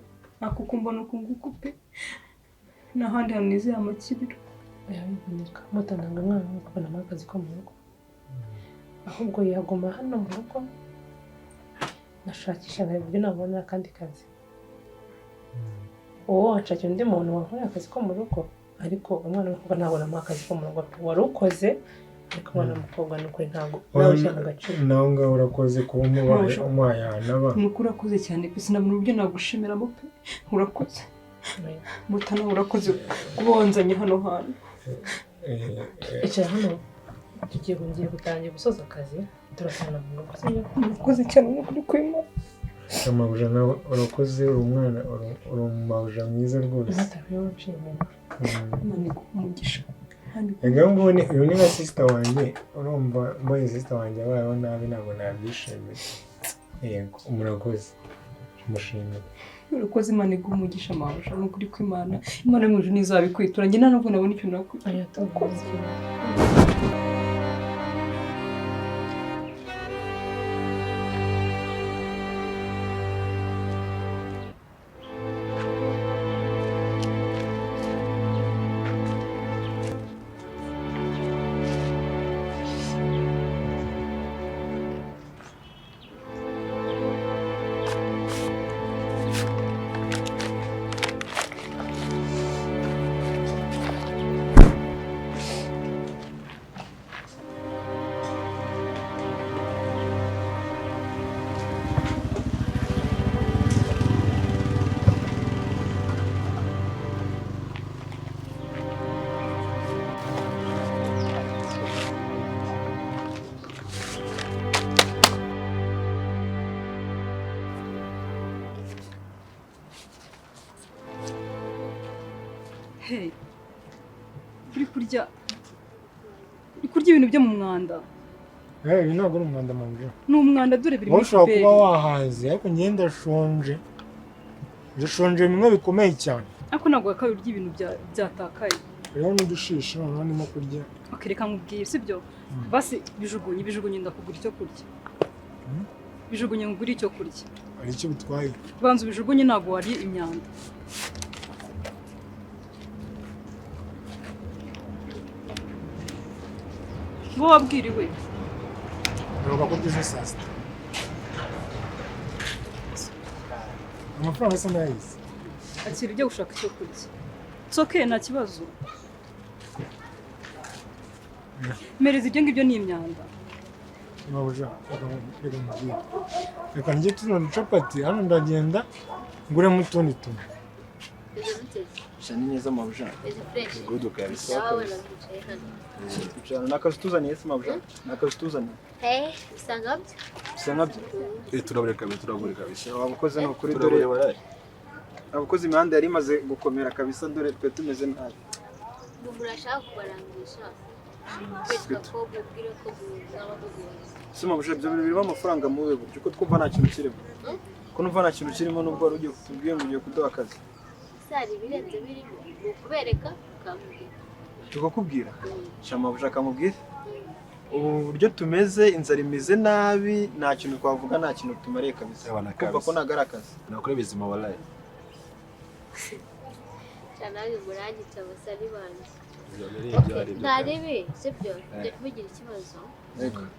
ako mbona uku nguku pe n'ahandi hantu nizeye amakiriro. Yabivunika mutananga umwana w'umukobwa namuha akazi ko mu rugo, ahubwo yaguma hano mu rugo nashakisha nkareba uburyo nabona akandi kazi. Uwo wanshakira undi muntu wankorera akazi ko mu rugo, ariko umwana w'umukobwa ntabwo namuha akazi ko mu rugo pe. Wari ukoze ariko umwana w'umukobwa ni ukuri ntabwo nawe ushyira mu gaciro. Nawe ngaho urakoze kuba umuhaye ahantu aba. Ni ukuri urakoze cyane pe, sinabona uburyo nagushimiramo pe, urakoze. Mutana urakoze kuba wanzanye hano hantu. Icara hano tugiye ngiye gutangira gusoza akazi turasana mu rugo sibyo? Urakoze cyane ni ukuri kw'Imana. Mabuja nawe urakoze, uri umwana uri umumabuja mwiza rwose. Imana iguhe umugisha. Ega ngubu uyu ni nka sister wanjye, urumva mbaye sister wanjye abayeho nabi ntabwo nabyishimiye. Yego murakoze, mushimire. Urakoze, Imana iguhe umugisha mabuja, ni ukuri kw'Imana. Imana yo mu ijuru ntizabikwitura, njye nta nubwo nabona ikintu nakwitura. Urakoze. Hey, uri kurya ibintu byo mu mwanda. Ibi ntabwo ari umwanda mabuja. Ni umwanda dore biri muri ushobora puberi. Kuba wahaze ariko njye ndashonje. Ndashonje bimwe bikomeye cyane. Ariko ntabwo wakabaye urya ibintu byatakaye. Hariho n'udushishi noneho ndimo kurya. Okay, reka nkubwire sibyo? Basi bijugunye ndakugura icyo kurya. Bijugunye ngugure icyo kurya. Hari icyo bitwaye. Banza ubijugunye ntabwo wari imyanda. Bo wabwiriwe Uruka ko byiza saa sita. Amafaranga asa n'ayizi. Akira ujya gushaka icyo kurya. It's okay, nta kibazo. Mereza ibyo ngibyo ni imyanda. Mabuja, reka mubwire. Reka njye tuno ducapati hano ndagenda nguremo utundi tuntu. Shani neza mabuja. Good kabisa. Twicarana n'akazi tuzaniye se mabuja? N'akazi tuzaniye. Bisa nkabyo. Bisa nkabyo. Turabure kabisa, turabure kabisa. Abakozi ni ukuri dore. Abakozi imihanda yari imaze gukomera kabisa dore twe tumeze nabi. Murashaka kubarangisha. Ko mubwire ko muzaba mugoye. Se mabuja ibyo bintu birimo amafaranga muwe buryo ko twumva nta kintu kirimo. Ko numva nta kintu kirimo nubwo wari ugiye kutubwira ngo ugiye kuduha akazi. Sari birenze birimo ni ukubereka ukamubwira. Tukakubwira? Shama buja akamubwira. Ubu buryo tumeze inzara imeze nabi nta kintu twavuga nta kintu tumariye kabisa. Kumva ko ntabwo ari akazi. Nakora bizima wallahi. Cyane muranyitse abasari banjye. Ntarebe sibyo mugira ikibazo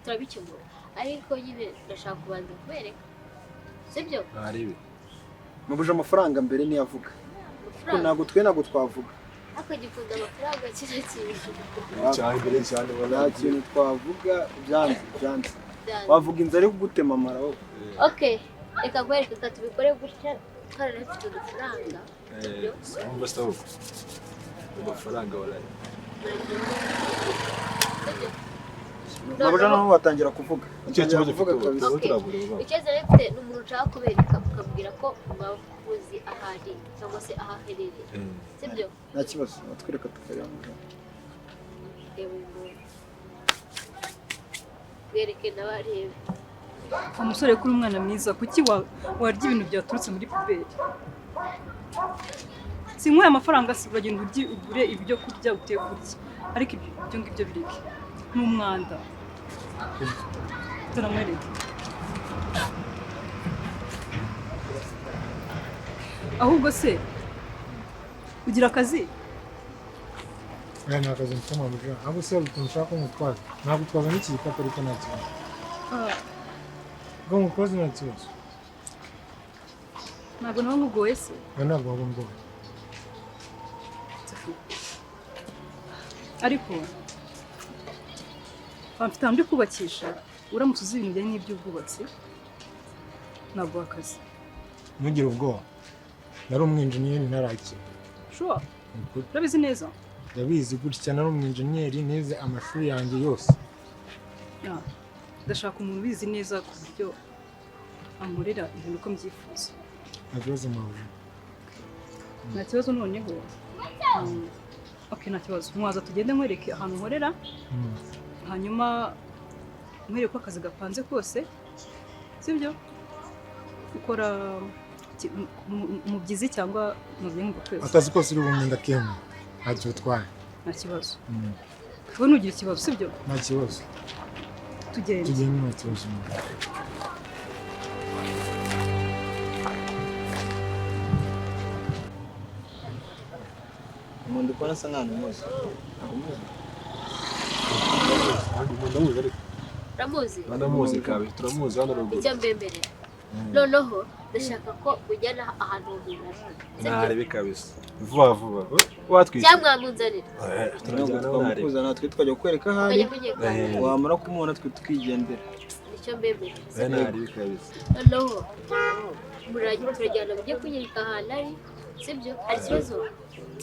turabikemura ariko nyine ndashaka kubanza kubereka sibyo? Ntarebe. Mabuje amafaranga mbere niyavuga. Ko ntabwo twe ntabwo twavuga. Ariko gikunda amafaranga kino kintu. Cyane mbere cyane nta kintu twavuga byanze. Wavuga inzara yo kugutema amara wowe. Okay, reka nkwereke reka tubikore gutya kandi nafite udufaranga. Umva stop. Amafaranga wallahi. Mabuja, noneho watangira kuvuga. Icyo Watangira kibazo kuvuga ufite kabisa. ubu Okay. turagura. Ikibazo nari mfite ni umuntu nshaka kubereka, mukabwira ko mwamuzi ahari cyangwa se aho aherereye, sibyo? Nta kibazo, watwereka tukareba. Reba uyu muntu, mwereke n'abarebe. Umusore, kuri umwana mwiza, kuki warya ibintu byaturutse muri poubelle? Sinkuye amafaranga si uragenda urye, ugure ibyo kurya uteke urye, ariko ibyo ngibyo bireke, ni umwanda. Turamwereke. Ahubwo se ugira akazi? Aya ni akazi mfite, mabuja. Ahubwo se hari ukuntu ushaka ko ngutwaza? Nagutwaza n'iki gikapu, ariko nta kibazo. Ah, Ubwo ngutwaza nta kibazo. Ntabwo nawe nkugoye se? Oya, ntabwo waba ungoye. Ariko mfite ahantu ndi kubakisha. Uramutse uzi ibintu bijyanye n'iby'ubwubatsi, naguha akazi. Ntugire ubwoba, nari umwinjeniyeri ntarakira. Sure? Ni ukuri. Urabizi neza? Ndabizi gutya, nari umwinjeniyeri, nize amashuri yanjye yose. Ah, ndashaka umuntu ubizi neza ku buryo ankorera ibintu uko mbyifuza. Nta kibazo, mabuja. Nta kibazo noneho. Ok, nta kibazo, mwaza tugende nkwereke ahantu nkorera. Hanyuma nkwereke uko akazi gapanze kose, sibyo? Ukora mu byizi cyangwa mu bihembo kwezi? Akazi kose uri bumwe ndakemura, ntacyo utwaye. Nta kibazo. Wowe ntugire ikibazo, sibyo? Nta kibazo. Tugende. Tugende, nta kibazo. Umuntu ukubona asa nkaho umuzi, ntabwo umuzi. Ndamuzi ariko. Uramuzi? Ndamuzi kabisa, turamuzi hano ruguru. Icyo mbemerera noneho, ndashaka ko mujyana ahantu uwo muntu ari, sibyo? Ntarebe kabisa, vuba vuba watwishyura. Cyangwa mwamunzanira. Ntabwo Turajyana ntarebe. twamukuzana, twe tukajya kukwereka aho ari. Ukajya kunyereka ahantu ari. Wamara kumubona twe tukigendera. Nicyo mbemerera, sibyo? Ntarebe kabisa. Noneho turajyana mujye kunyereka ahantu ari, sibyo? Hari ikibazo?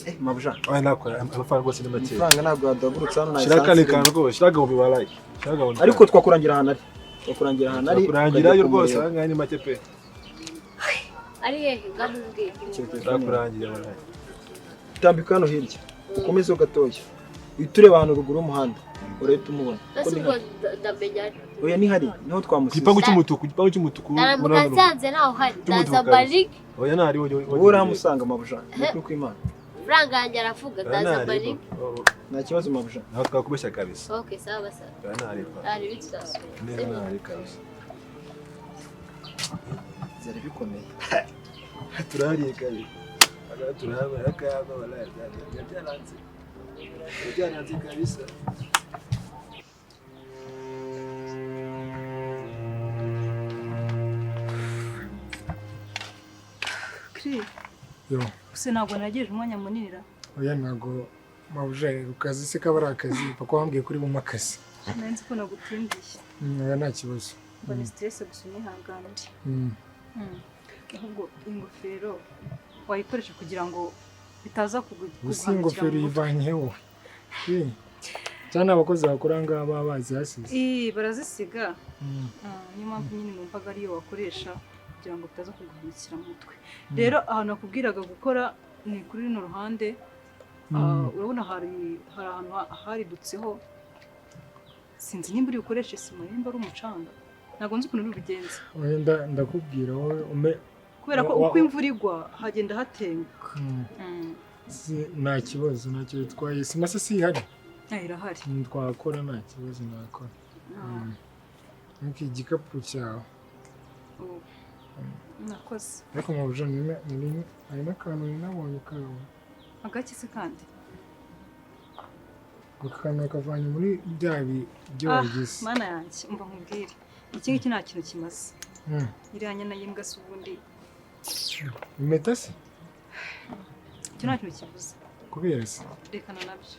Eh, mabuja. Oya, nakora amafaranga rwose ni make. Amafaranga ntabwo yaduhagurutsa hano nta Shira akandi esanse kantu irimo. rwose, shira agahumbi warayi, shira agahumbi. Ariko twakurangira ahantu ari, twakurangira ahantu ari. Twakurangirayo Ukajya rwose. kumureba. Aha ngaha ni make pe. Ari hehe? Ngamumbwire. Twakurangira warayi. Tambika hano hirya, ukomezeho gatoya, uhita ureba ahantu ruguru y'umuhanda, urahita umubona. Ese Kuko ni ubwo hari. ndamenya? Oya, ni hari, niho Ku twamusize. gipangu cy'umutuku, igipangu cy'umutuku. Naramuka nsanze ntaho hari, Cy'umutuku ndaza kabisa. mbarike. Oya, ntari. Wowe urahamusanga, mabuja, ni ukuri kw'Imana. Faranga yanjye aravuga, ndaza mbarike. Nta kibazo, mabuja. Ntabwo twakubeshya kabisa. Ok, sawa sawa. Oya, ntari pa. Ntari bituzasubira. Neza, ntari kabisa. Byari bikomeye. Turahariye kabisa. Aha turahabara akayabo warayi, byaranze, byaranze kabisa. Kiri. Yo. Gusa ntabwo nagejeje umwanya munini ra? Oya, ntabwo, mabuja. Akazi se kaba ari akazi, papa wambwiye kuri bumpe akazi. Nari nzi ko nagutindiye. Oya, nta kibazo. Mbona stress gusa, unihanganire. Ahubwo ingofero wayikoresha kugira ngo bitaza Gusa ingofero kuguhangikira mu mutwe. uyivanye wowe? Eh, cyane abakozi bakora aha ngaha baba bazihasize. Ii, barazisiga. Ah, niyo mpamvu nyine numvaga ariyo wakoresha kugira ngo bitaza kuguhindukira mu mutwe. Rero ahantu nakubwiraga gukora ni kuri runo ruhande. Ah, urabona hari ahantu haridutseho, sinzi nimba uri bukoreshe sima, nimba ari umucanga, ntabwo nzi ukuntu uri bubigenze. Oya, ndakubwira wowe ume. Kubera ko uko imvura igwa hagenda hatenguka. Nta kibazo, ntacyo bitwaye. Sima se si ihari? Ah, irahari. Twakora, nta kibazo, nakora. Ah. Ariko igikapu cyawe. Ubu. Nakoze. Ariko mu buryo hari n'akantu nabonye kawe. Agaki se kandi? Ako kantu kavanye muri bya byo Ah, wagize. mana yanjye, umva nkubwire, iki ngiki nta kintu kimaze. Iriya nyana y'imbwa se ubundi? Impeta se? Icyo nta kintu kivuze. Kubera se? Rekana nabyo,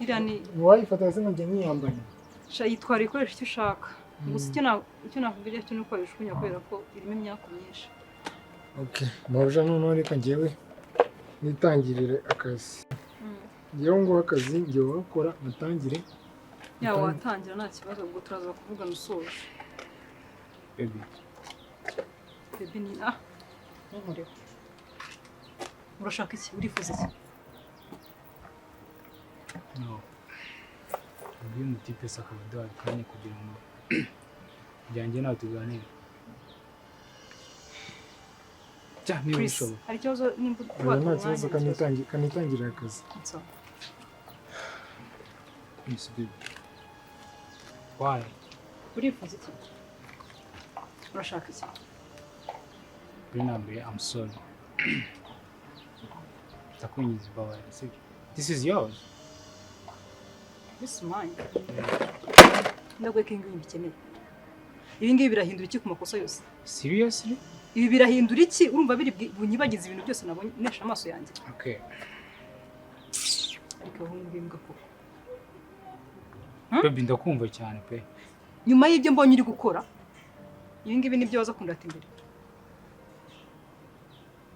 iriya ni Wayifata se nkajya nyiyambaye? Sha, yitwara, ibikoresho icyo ushaka. Gusa icyo nakubwira cyo ni uko wabijugunya kubera ko irimo imyaku myinshi. Okay, mabuja, noneho reka njyewe nitangirire akazi. Njyewe nguha akazi, njyewe wakora, mutangire. Ya, watangira nta kibazo, ubwo turaza kuvugana usoje. Baby. Baby ni ah, ntunkoreho. Urashaka iki? Urifuza iki? No. Ubwiye umutipe se akaba aduhaye akanya kugira ngo njye nawe tuganire. Bya niba Chris, bishoboka. hari ikibazo nimba Oya, wata nta kibazo. umwanya, hari ikibazo. Kanitangirira akazi. Sawa. Yes, baby. Why? Urifuza iki? Urashaka iki? Mbere na mbere, I'm sorry. Ndakwinginze imbabarira, sibyo? This is yours. This is mine. Ndaguye ko ibi ngibi mbikeneye. Ibi ngibi birahindura iki ku makosa yose? Seriously? Ibi birahindura iki? Urumva biri bunyibagize ibintu byose nabonye nesha amaso yanjye? Okay. Ariko abahungu b'imbwa koko. Baby, ndakumva cyane pe. Nyuma y'ibyo mbonye uri gukora, ibi ngibi nibyo waza kundata imbere?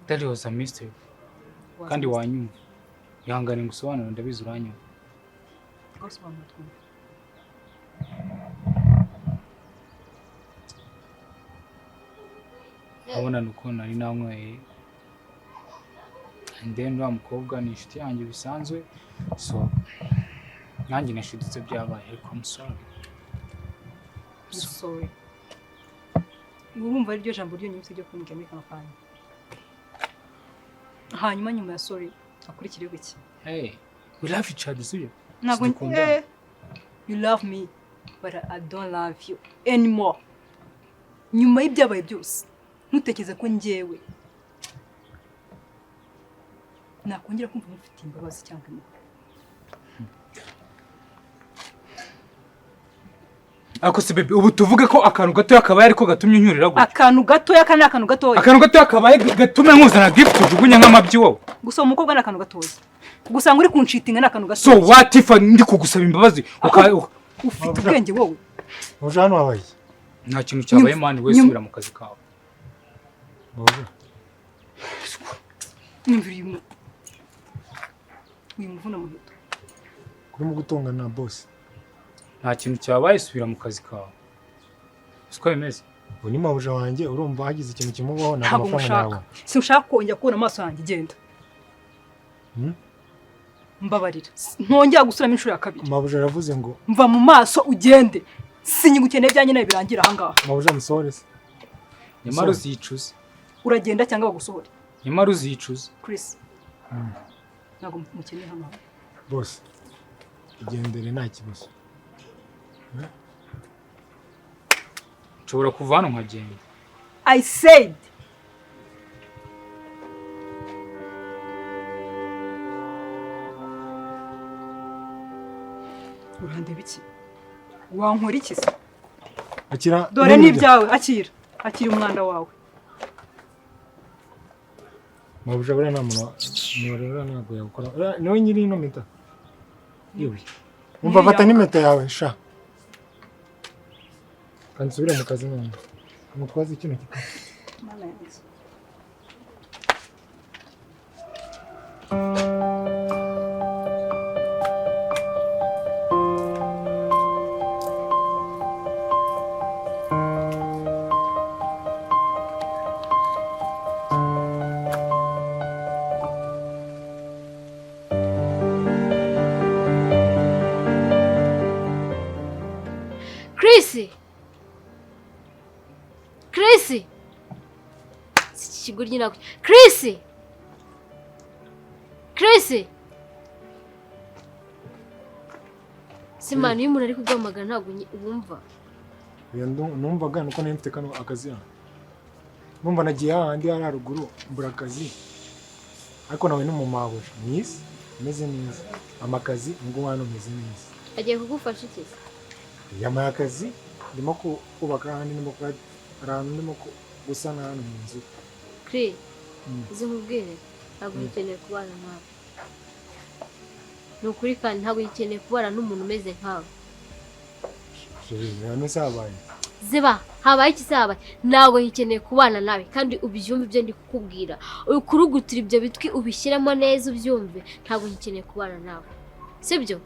That was a mistake. Waza Kandi mistake. wanyumva. Ihangane ngusobanurire, ndabizi uranyumva. Ngasobanura twumve. Urabona ni uko nari nanyweye, and then uriya mukobwa ni inshuti yanjye bisanzwe, so nanjye nashidutse byabaye, ariko I'm sorry. I'm sorry. Urumva ari ryo jambo ryonyine ufite ryo kumbwira muri kano kanya? Hanyuma nyuma ya sorry akurikireho iki? Hey, we love each other, sibyo? Ntabwo Dukundana. You love me but I don't love you anymore. Nyuma y'ibyabaye byose, ntutekereze ko njyewe nakongera kumva mufitiye imbabazi cyangwa impuhwe. Ariko se baby, ubu tuvuge ko akantu gatoya kabaye ariko gatumye unyurira gutya? Akantu gatoya? Aka ni akantu gatoya? Akantu gatoya kabaye gatume nkuzana gift ujugunya nk'amabyi wowe? Gusa uwo mukobwa ni akantu gatoya? Gusa ngo uri kunshitinga ni akantu So gatoya? what if ndi kugusaba imbabazi Ufite ubwenge wowe? Uje hano wabaye iki? Nta kintu cyabaye man, we subira mu kazi kawe. Mabuja. Nyumvira uyu muvuna muheto. Kurimo gutongana na boss. Nta kintu cyabaye, subira mu kazi kawe, siko bimeze? Ubu ni mabuja wanjye, urumva hagize ikintu kimubaho ntabwo Ntabwo amafaranga mushaka. nayabona. Sinshaka kongera kubona amaso yanjye, genda. Hmm? Mbabarira, ntongera gusubiramo inshuro ya kabiri. Mabuja aravuze ngo Mva mu maso ugende, sinyigukeneye, ibyanjye nawe birangira ahangaha. Mabuja, musohore se. Nyamara uzicuza. Uragenda cyangwa bagusohore? Nyamara uzicuza. Chris, ntabwo mukeneye hano. Boss, igendere nta kibazo. Nshobora kuva hano nkagenda. I said urandeba iki? Wankora iki se? Akira. Dore n'ibintu. n'ibyawe, akira, akira umwanda wawe. Mabuja, buriya nta muntu ntibarora, ntabwo yagukora. Uriya niwe nyiri ino mpeta. Yewe. Umva, fata n'impeta yawe sha. Kandi nsubire mu kazi none. Mutwaze kino gikapu. Mana yanjye. Chris! Chris! Iki kigoryi ntabwo. Chris! Chris! Simana, iyo umuntu ari kuguhamagara ntabwo wumva. Oya, numvaga nuko nari mfite kano akazi hano. Numva nagiye hahandi hari haruguru mbura akazi. Ariko nawe n'umumabuja mwiza, umeze neza. Amakazi ngo hano umeze neza. Agiye kugufasha iki se? Yampaye akazi, ndimo kubaka ahandi, ndimo hari ahantu ndimo gusana hano mu nzu. Chris, uzi nkubwire, ntabwo ngikeneye kubana nawe. Ni ukuri, kandi ntabwo ngikeneye kubana n'umuntu umeze nkawe. Chérie, hano se habaye iki? Ziba, habaye iki se? Habaye? Ntabwo ngikeneye kubana nawe, kandi ubyumve ibyo ndi kukubwira. Ukurugutira ibyo bitwi, ubishyiremo neza ubyumve. Ntabwo ngikeneye kubana nawe. Sibyo?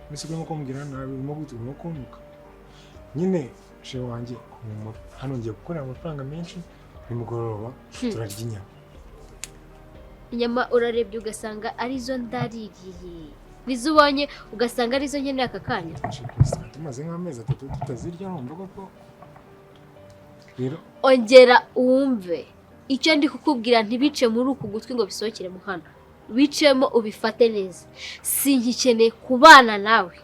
Mbese urimo kumbwira nabi, urimo urimo kuntuka. Nyine chéri wanjye, humura. Hano ngiye gukorera amafaranga menshi, nimugoroba turarya inyama. Inyama urarebye ugasanga arizo ndaririye, nizo ubonye ugasanga arizo nkeneye aka kanya. Chéri Christina, tumaze nk'amezi 3 tutazirya, urumva koko rero. Ongera wumve icyo ndi kukubwira, ntibice muri uku gutwi ngo bisohokere mu hano, bicemo ubifate neza. Singikeneye kubana nawe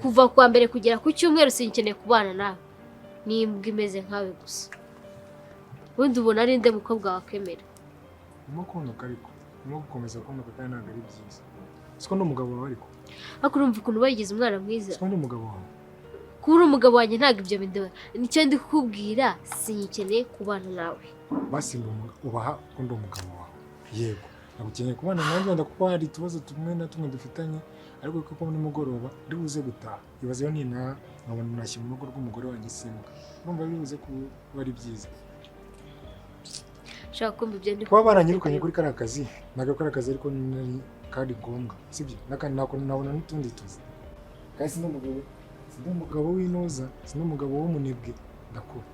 kuva kuwa mbere kugera ku cyumweru, singikeneye kubana nawe n'imbwa imeze nkawe gusa. Ubundi ubona ari nde mukobwa wakwemera? Urimo kuntuka, ariko urimo gukomeza kuntuka kandi ntabwo ari byiza. Siko ndi umugabo wawe ariko? Ariko urumva ukuntu bayigize umwana mwiza. Siko ndi umugabo wawe? Kuba uri umugabo wanjye ntabwo ibyo bindeba. Nicyo ndi kukubwira, singikeneye kubana nawe. Basi ubaha ko ndi umugabo wawe. Yego, ntabwo ukeneye kubana nanjye wenda kuko hari utubazo tumwe na tumwe dufitanye, ariko kuko nimugoroba ndi buze gutaha, ibaze iyo nintaha nkabona ntashye mu rugo rw'umugore wanjye simbwa, urumva biri buze kuba ari byiza. Shaka kumva ibyo ndi Kuba baranyirukanye kuri kariya kazi, ntabwo kariya kazi ariko nari kari ngombwa, sibyo? N'akandi nako nabona n'utundi tuzi. Kandi sindi umugabo, sindi umugabo w'intuza, sindi umugabo w'umunebwe, ndakura.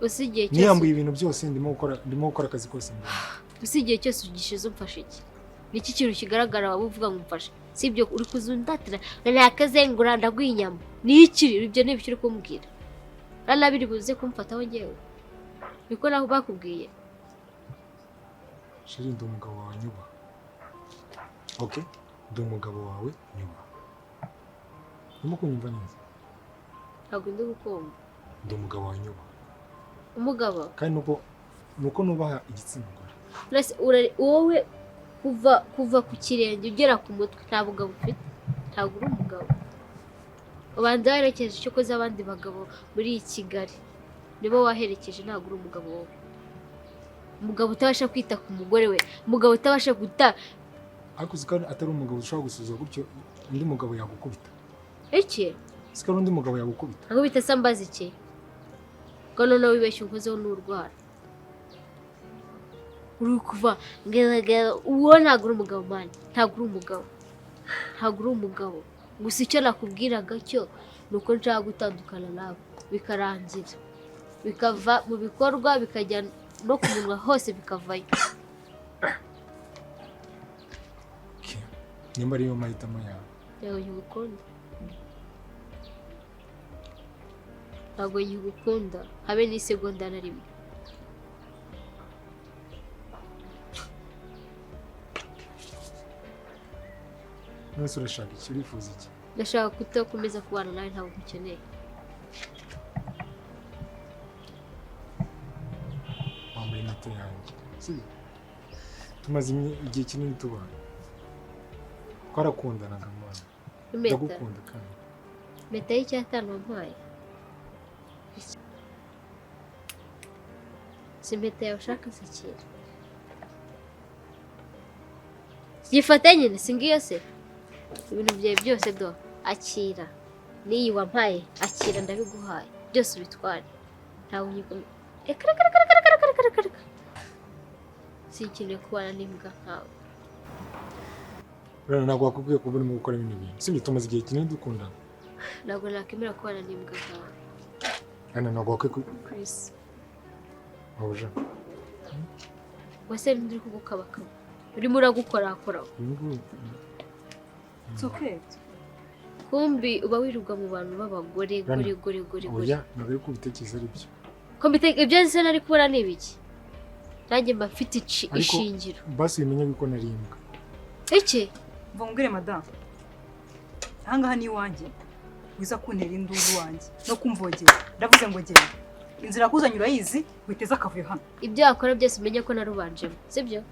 Gusa igihe cyose Niyambuye ibintu byose, ndimo gukora akazi kose mbona. Gusa igihe cyose ugishize umfashe iki? Ni iki kintu kigaragara waba uvuga ngo umfashe? Si ibyo uri kuzundatira ngo nakazengura ndaguha inyama. Ni iki? Ibyo ni ibiki uri kumbwira? Rana biri buze kumfataho njyewe. Niko naho bakubwiye. Chéri, ndi umugabo wawe, nyubaha. Okay? Ndi umugabo wawe, nyubaha. Urimo kunyumva neza? Ntabwo ndi gukumva. Ndi umugabo wawe, nyubaha. Umugabo? Kandi nuko nubaha igitsina gore. Nase wowe kuva ku kirenge ugera ku mutwe nta bugabo ufite. Ntabwo uri umugabo. Ubanza waherekeje icyo koze abandi bagabo muri iyi Kigali. Nibo waherekeje, ntabwo uri umugabo wowe. Umugabo utabasha kwita ku mugore we, umugabo utabasha guta. Ariko uzi ko atari umugabo ushobora gusubiza gutyo, undi mugabo yagukubita. Iki? Uzi ko ari undi mugabo yagukubita. Akubita se ambaza iki? Ngo noneho wibeshye unkozeho n'urwara. Uri kuva ngeregere, uwo ntabwo uri umugabo man, ntabwo uri umugabo. Ntabwo uri umugabo. Gusa icyo nakubwiraga cyo ni uko nshaka gutandukana nawe bikarangira. Bikava mu bikorwa bikajya no ku munwa hose bikavayo. Okay. Nimba ariyo mahitamo yawe. Ntabwo nkigukunda. Ntabwo nkigukunda habe n'isegonda na rimwe. None urashaka iki? Urifuza iki? Ndashaka kudakomeza kubana nawe, ntabwo nkukeneye. Wambaye impeta yanjye, sibyo? Tumaze igihe kinini tubana. Twarakundanaga mwana. Impeta. Ndagukunda kandi. Impeta y'icyatanu wampaye. Si impeta yawe ushaka sikira. Gifate nyine, si ngiyo se? Ibintu byawe byose do akira. N'iyi wampaye akira, ndabiguhaye. Byose ubitware. Ntabwo ngikomeye. Reka reka reka reka reka reka reka reka. Sinkeneye kubana n'imbwa nkawe. Rero ntabwo wakubwiye kuba urimo gukora bino bintu. Sibyo, tumaze igihe kinini dukundana. Ntabwo nakwemera kubana n'imbwa nkawe. Hano ntabwo wakwiye Chris. Mabuja. Wese ndi kugukabakaba. Urimo uragukorakora. It's okay. Kumbi uba wirirwa mu bantu b'abagore gore gore gore gore. Oya, ntabwo ari kubitekereza ari byo. Ko ibyo nse nari kubona ni ibiki? Nanjye mba mfite ishingiro. Basi bimenye yuko nari imbwa. Iki? Mva ngumbwire madame. Aha ngaha ni iwanjye. Wiza kuntera induru wanjye no kumvogera. Ndavuze ngo genda. Inzira yakuzanye urayizi, witeze akavuyo hano. Ibyo wakora byose umenye ko narubanjemo, sibyo?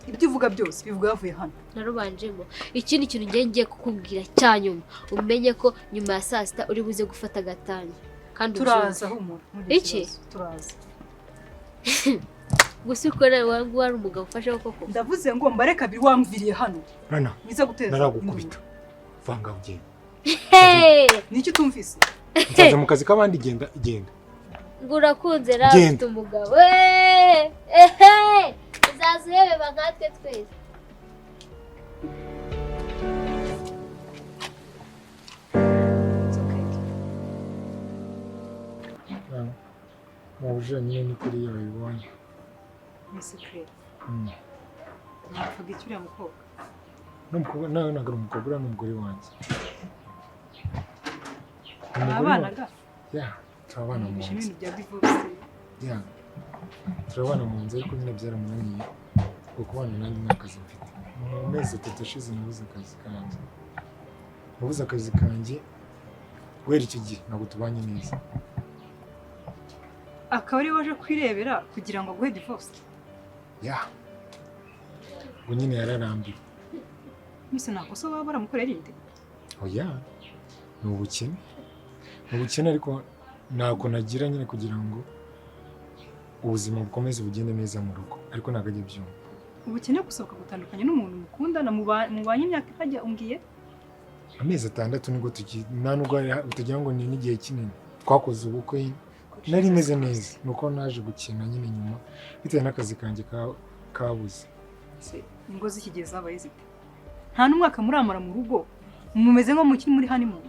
Ibyo uvuga byose bivuga yavuye hano. Narubanjemo. Ikindi kintu ngiye ngiye kukubwira cya nyuma, umenye ko nyuma ya saa sita uri buze gufata agatanya. Kandi turaza humura. Iki? Turaza. Gusa ukora wangu wari umugabo ufashe koko. Ndavuze ngo mbare kabiri wamviriye hano. Rana. Wiza guteza. Naragukubita. Vanga ugenda. Hey! Niki utumvise? Nzaza mu kazi k'abandi, genda genda. Ngo urakunze ra ufite umugabo. Ehe! Uzaza uhebeba nkatwe twese. Mabuja nyine ni kuri iyo wabibonye. Miss Claire, mwapfaga iki uriya mukobwa? N'umukobwa nawe ntabwo ari umukobwa, uriya ni umugore wanjye. Umugore Mwabanaga? Ya, turabana mu Mwumvishe nzu. ibintu bya divorce. Ya, turabana mu nzu ariko nyine byaramunaniye kuko kubana nanjye nta kazi mfite. Mu mezi 3 ashize nabuze akazi kanjye. Nabuze akazi kanjye guhera icyo gihe ntabwo tubanye neza. Akaba ari waje kwirebera kugira ngo aguhe divorce. Ya, ubwo nyine yararambiwe. Miss, nta kosa waba waramukoreye rindi? Oya, ni ubukene. Ni ubukene ariko ntabwo nagira nyine kugira ngo ubuzima bukomeze bugende neza mu rugo, ariko ntabwo ajya abyumva. Ubukene gusa bukagutandukanya n'umuntu mukundana mubanye imyaka ihajya umbwiye? Amezi 6 nibwo nta nubwo utagira ngo ni n'igihe kinini. Twakoze ubukwe nari meze neza, nuko naje gukina nyine nyuma bitewe n'akazi kanjye kabuze. Ingo z'iki gihe zabaye zite? Nta n'umwaka muramara mu rugo, mumeze nko mukiri muri honeymoon.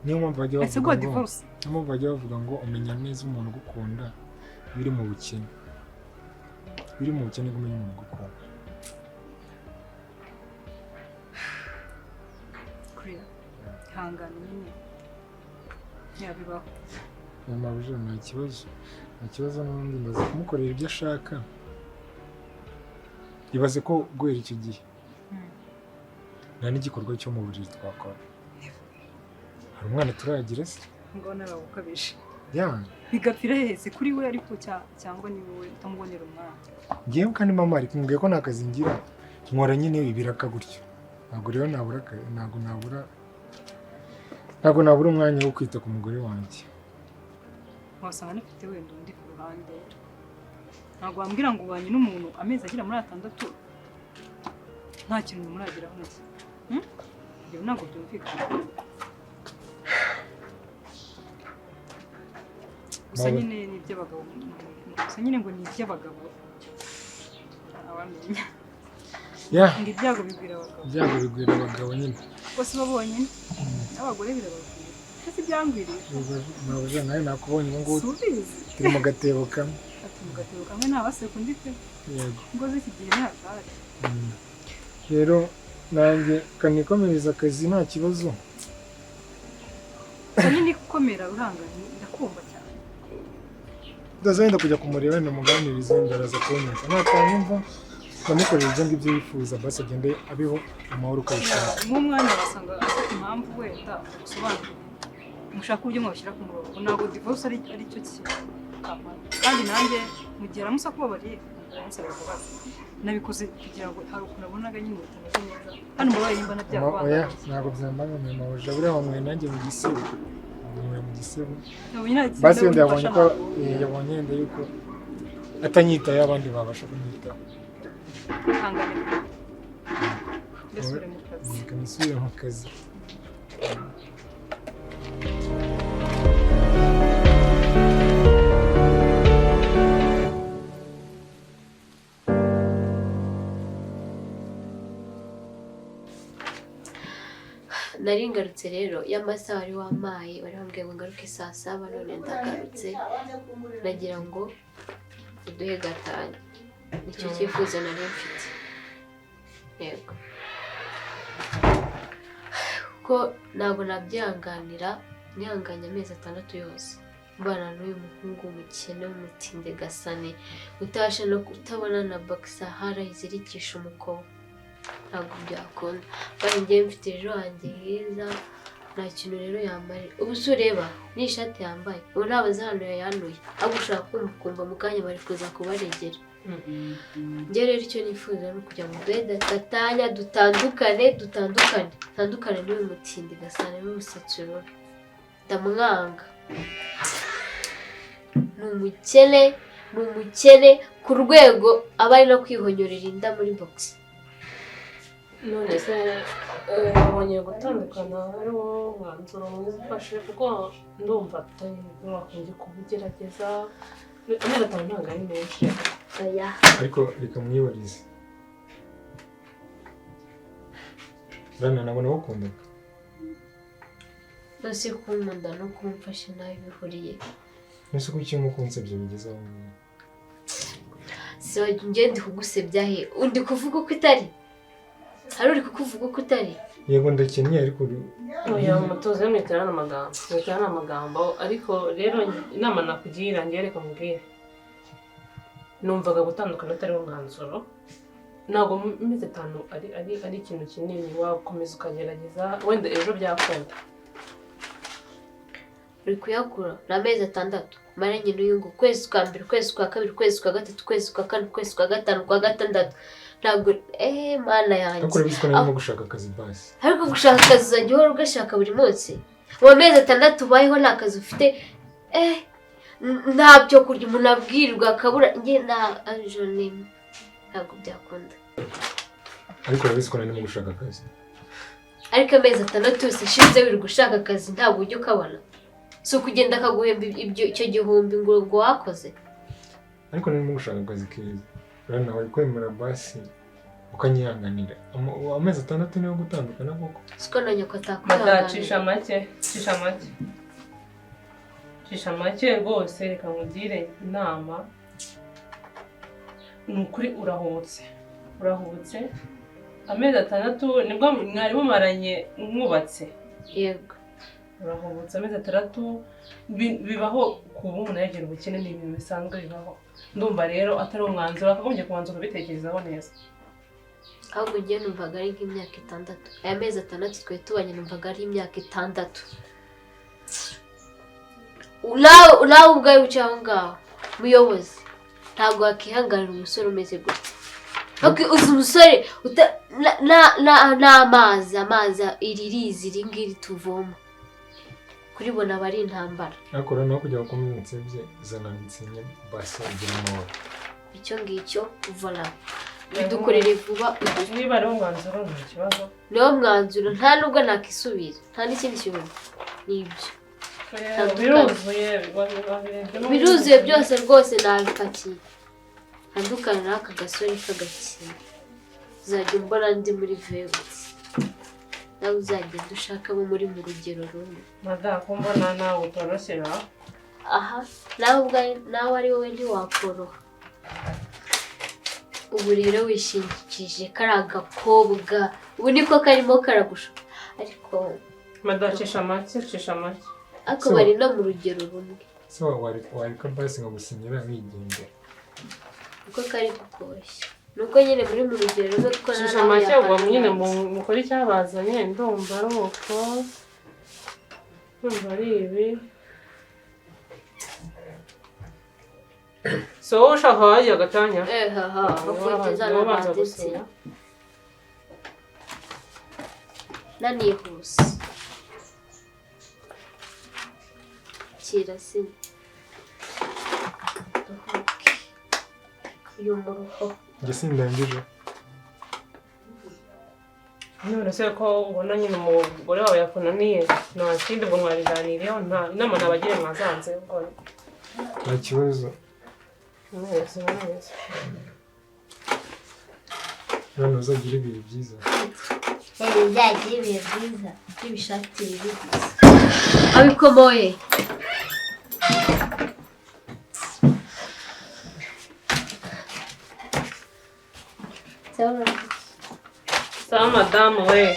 Niyo mpamvu bajya Ese bavuga guha ngo divorce? niyo mpamvu bajya bavuga ngo umenya neza umuntu ugukunda biri mu bukene. Biri mu bukene kumenya umuntu ugukunda. Claire, ihangane nyine. Ntiyabibaho. Mabuja nta kibazo. Nta kibazo n'ubundi maze kumukorera ibyo ashaka. Ibaze ko guhera icyo gihe nta n'igikorwa cyo mu buriri twakora. Hari umwana turagira se? Ngo nawe ukabije. Ya, Bigapfira hehese kuri we ariko cyangwa ni wowe utamubonera umwana. ngewe kandi mama ari kumubwiye ko nta kazi ngira, nkora nyine ibiraka gutyo. Ntabwo rero nabura ntabwo nabura umwanya wo kwita ku mugore wanjye. Wasanga anafite wenda undi ku ruhande. Ntabwo wambwira ngo ubanye n'umuntu amezi agera muri 6 nta kintu murageraho na kimwe. Ibyo ntabwo byumvikana. Gusa nyine ni iby'abagabo. Gusa nyine ngo ni iby'abagabo. Abamenya. Ya. Ngo ibyago bigwira abagabo. Ibyago bigwira abagabo nyine. Bose babonye n'abagore birabagwira. Ese byangwiriye? Mabuja nawe nakubonye ubu ngubu. Subizi. Turi mu gatebo kamwe. Ati mu gatebo kamwe ntabaseka undi pe. Yego. Ngo z'iki gihe ni hatari. Rero nanjye kanikomereza akazi nta kibazo. Nyine gukomera uranganye ndakumva cyane. Ndazenda kujya kumureba ndamuganiriza ndaraza kunyumva. Natanyumva ndamukorera ibyo ngibyo yifuza basi agende abeho amahoro uko abishaka. Nk'umwanya wasanga afite impamvu wenda usobanura. Mushaka uburyo mwabashyira ku murongo. Ntabwo divorce ari cyo kintu kamara. Kandi nanjye mu gihe aramusa kubabariye ndamusaba imbabazi. Nabikoze kugira ngo hari ukuntu abonaga nyine bitameze neza. Hano mbabaye nimba nabyakubangamiye. Oya, ntabwo byambangamiye mabuja. Buriya wanyweye nanjye mu gisebo. Wanyweye mu gisebo. Basi wenda yabonye ko yabonye wenda yuko atanyitayeho abandi babasha kumwitaho. Ihangane. Ndasubire mu kazi. Reka nisubire mu kazi. Nari ngarutse rero y'amasaha wari wampaye, wari wambwiye ngo ngaruke saa 7 none ndagarutse nagira ngo uduhe gatanya. Nicyo cyifuzo nari mfite. Yego. Kuko ntabwo nabyihanganira, nihanganye amezi 6 yose mbana n'uyu muhungu w'umukene w'umutinde gasane utabasha no kutabona na bakisahara izirikisha umukobwa. Ntabwo byakunda. Kandi njyewe mfite ejo hanjye heza, nta kintu rero yambarira. Ubu se ureba n'ishati yambaye, ubu ntabwo azi ahantu yayanuye, ahubwo ushobora kumva ukumva mu kanya bari kuza kubaregera. Njye rero icyo nifuza ni ukugira ngo duhe gatanya dutandukane tandukane n'uyu mutindi gasane n'umusatsi rubi. Ndamwanga. Ni umukene ku rwego aba ari no kwihonyorera inda muri box. None se wabonye gutandukana ari wo mwanzuro mwiza ufashe, kuko ndumva wakunze kubugerageza. Amezi 5 ntabwo ari menshi. Oya. Ariko reka mwibarize. Rana nabona wakundaga. Nose kunkunda no kumfasha nabi bihuriye. Nese kuki mukunsebye bigeze aho ngaho? So njye ndi kugusebya he? Undi kuvuga uko utari? Hari uri kukuvuga uko utari? Yego ndakennye ariko Oya mutuze mwiterana amagambo. Mwiterana amagambo ariko rero inama nakugira ngiye reka mubwire. Numvaga gutandukana atari wo mwanzuro. Ntabwo amezi 5 ari ikintu kinini, wakomeza ukagerageza wenda ejo byakunda. Uri kuyakura ni amezi 6 maranye n'uyu ngo ukwezi kwa mbere, ukwezi kwa kabiri, ukwezi kwa gatatu, ukwezi kwa kane, ukwezi kwa gatanu, kwa gatandatu. Ntabwo mana yanjye. Ariko urabizi ko narimo gushaka akazi basi. Ariko gushaka akazi uzajya uhora ugashaka buri munsi. Mu mezi 6 ubayeho nta kazi ufite, nta byo kurya umuntu abwirirwa akabura. Njye na jone ntabwo byakunda. Ariko urabizi ko narimo gushaka akazi. Ariko amezi 6 yose ashize wirirwa ushaka akazi ntabwo ujya ukabona. Si ukugenda akaguhemba ibyo icyo gihumbi ngo wakoze. Ariko narimo gushaka akazi keza. Rero nawe kwemera basi ukanyihanganira. Amezi 6 niyo gutandukana koko. Siko na nyoko atakwihanganira. Cisha make, cisha make. Cisha make rwose reka nkugire inama. Ni ukuri urahubutse. Urahubutse. Amezi 6 nibwo mwari mumaranye mwubatse. Yego. Urahubutse amezi 6 bibaho kuba umuntu yagira ubukene, ni ibintu bisanzwe bibaho. Ndumva rero atari umwanzuro akagombye kubanza kubitekerezaho neza. Ahubwo njye numvaga ari nk'imyaka 6. Aya mezi 6 twari tubanye numvaga ari imyaka 6. Nawe ubwawe wicaye aho ngaho muyobozi, ntabwo wakihanganira umusore umeze gutya. Uzi umusore n'amazi, amazi iri rizi iri ngiri tuvoma kuribona aba ari intambara. Ariko rero nawe kugira ngo ukomeze unsebye zana nsinye basi ugira amahoro. Icyo ngicyo vola bidukorere vuba. Niba ari umwanzuro nta kibazo. Niwo mwanzuro, nta nubwo nakisubira, nta n'ikindi kintu nibyo. Biruzuye, biruzuye byose rwose nabipakiye. Ntandukana n'aka gasore k'agakino. Uzajya umbona ndi muri vewuti. Nawe uzagenda ushaka abo muri mu rugero rumwe. Madamu ko mbona nawe utoroshye ra? Aha, nawe ubwawe nawe ari wowe ntiwakoroha. Ubu rero wishingikirije kariya gakobwa, ubu niko karimo karagushuka. Ariko Madamu cisha make, cisha make. Ariko bari no mu rugero rumwe. So wareka basi nkagusinyira nkigendera. Uko kari kukoshya. Nuko nyine muri mu rugero rumwe kuko cisha make ubwo nyine mukora icyabazanye. Ndumva ari uko, ndumva ari ibi. So wowe ushaka wajya gatanya? Haha, nanihuse. Kirasina. Uyu muruho. Njye sindangije. None se ko ubona nyine umugore wawe yakunaniye, nta kindi ubwo mwabiganiriyeho, nta inama nabagire mwazanze ubwo. Nta kibazo. Neza, neza. None uzagira ibihe byiza. Uzagira ibihe byiza, by'ibishati bibi gusa. Abikomoye. Sawa madamu we.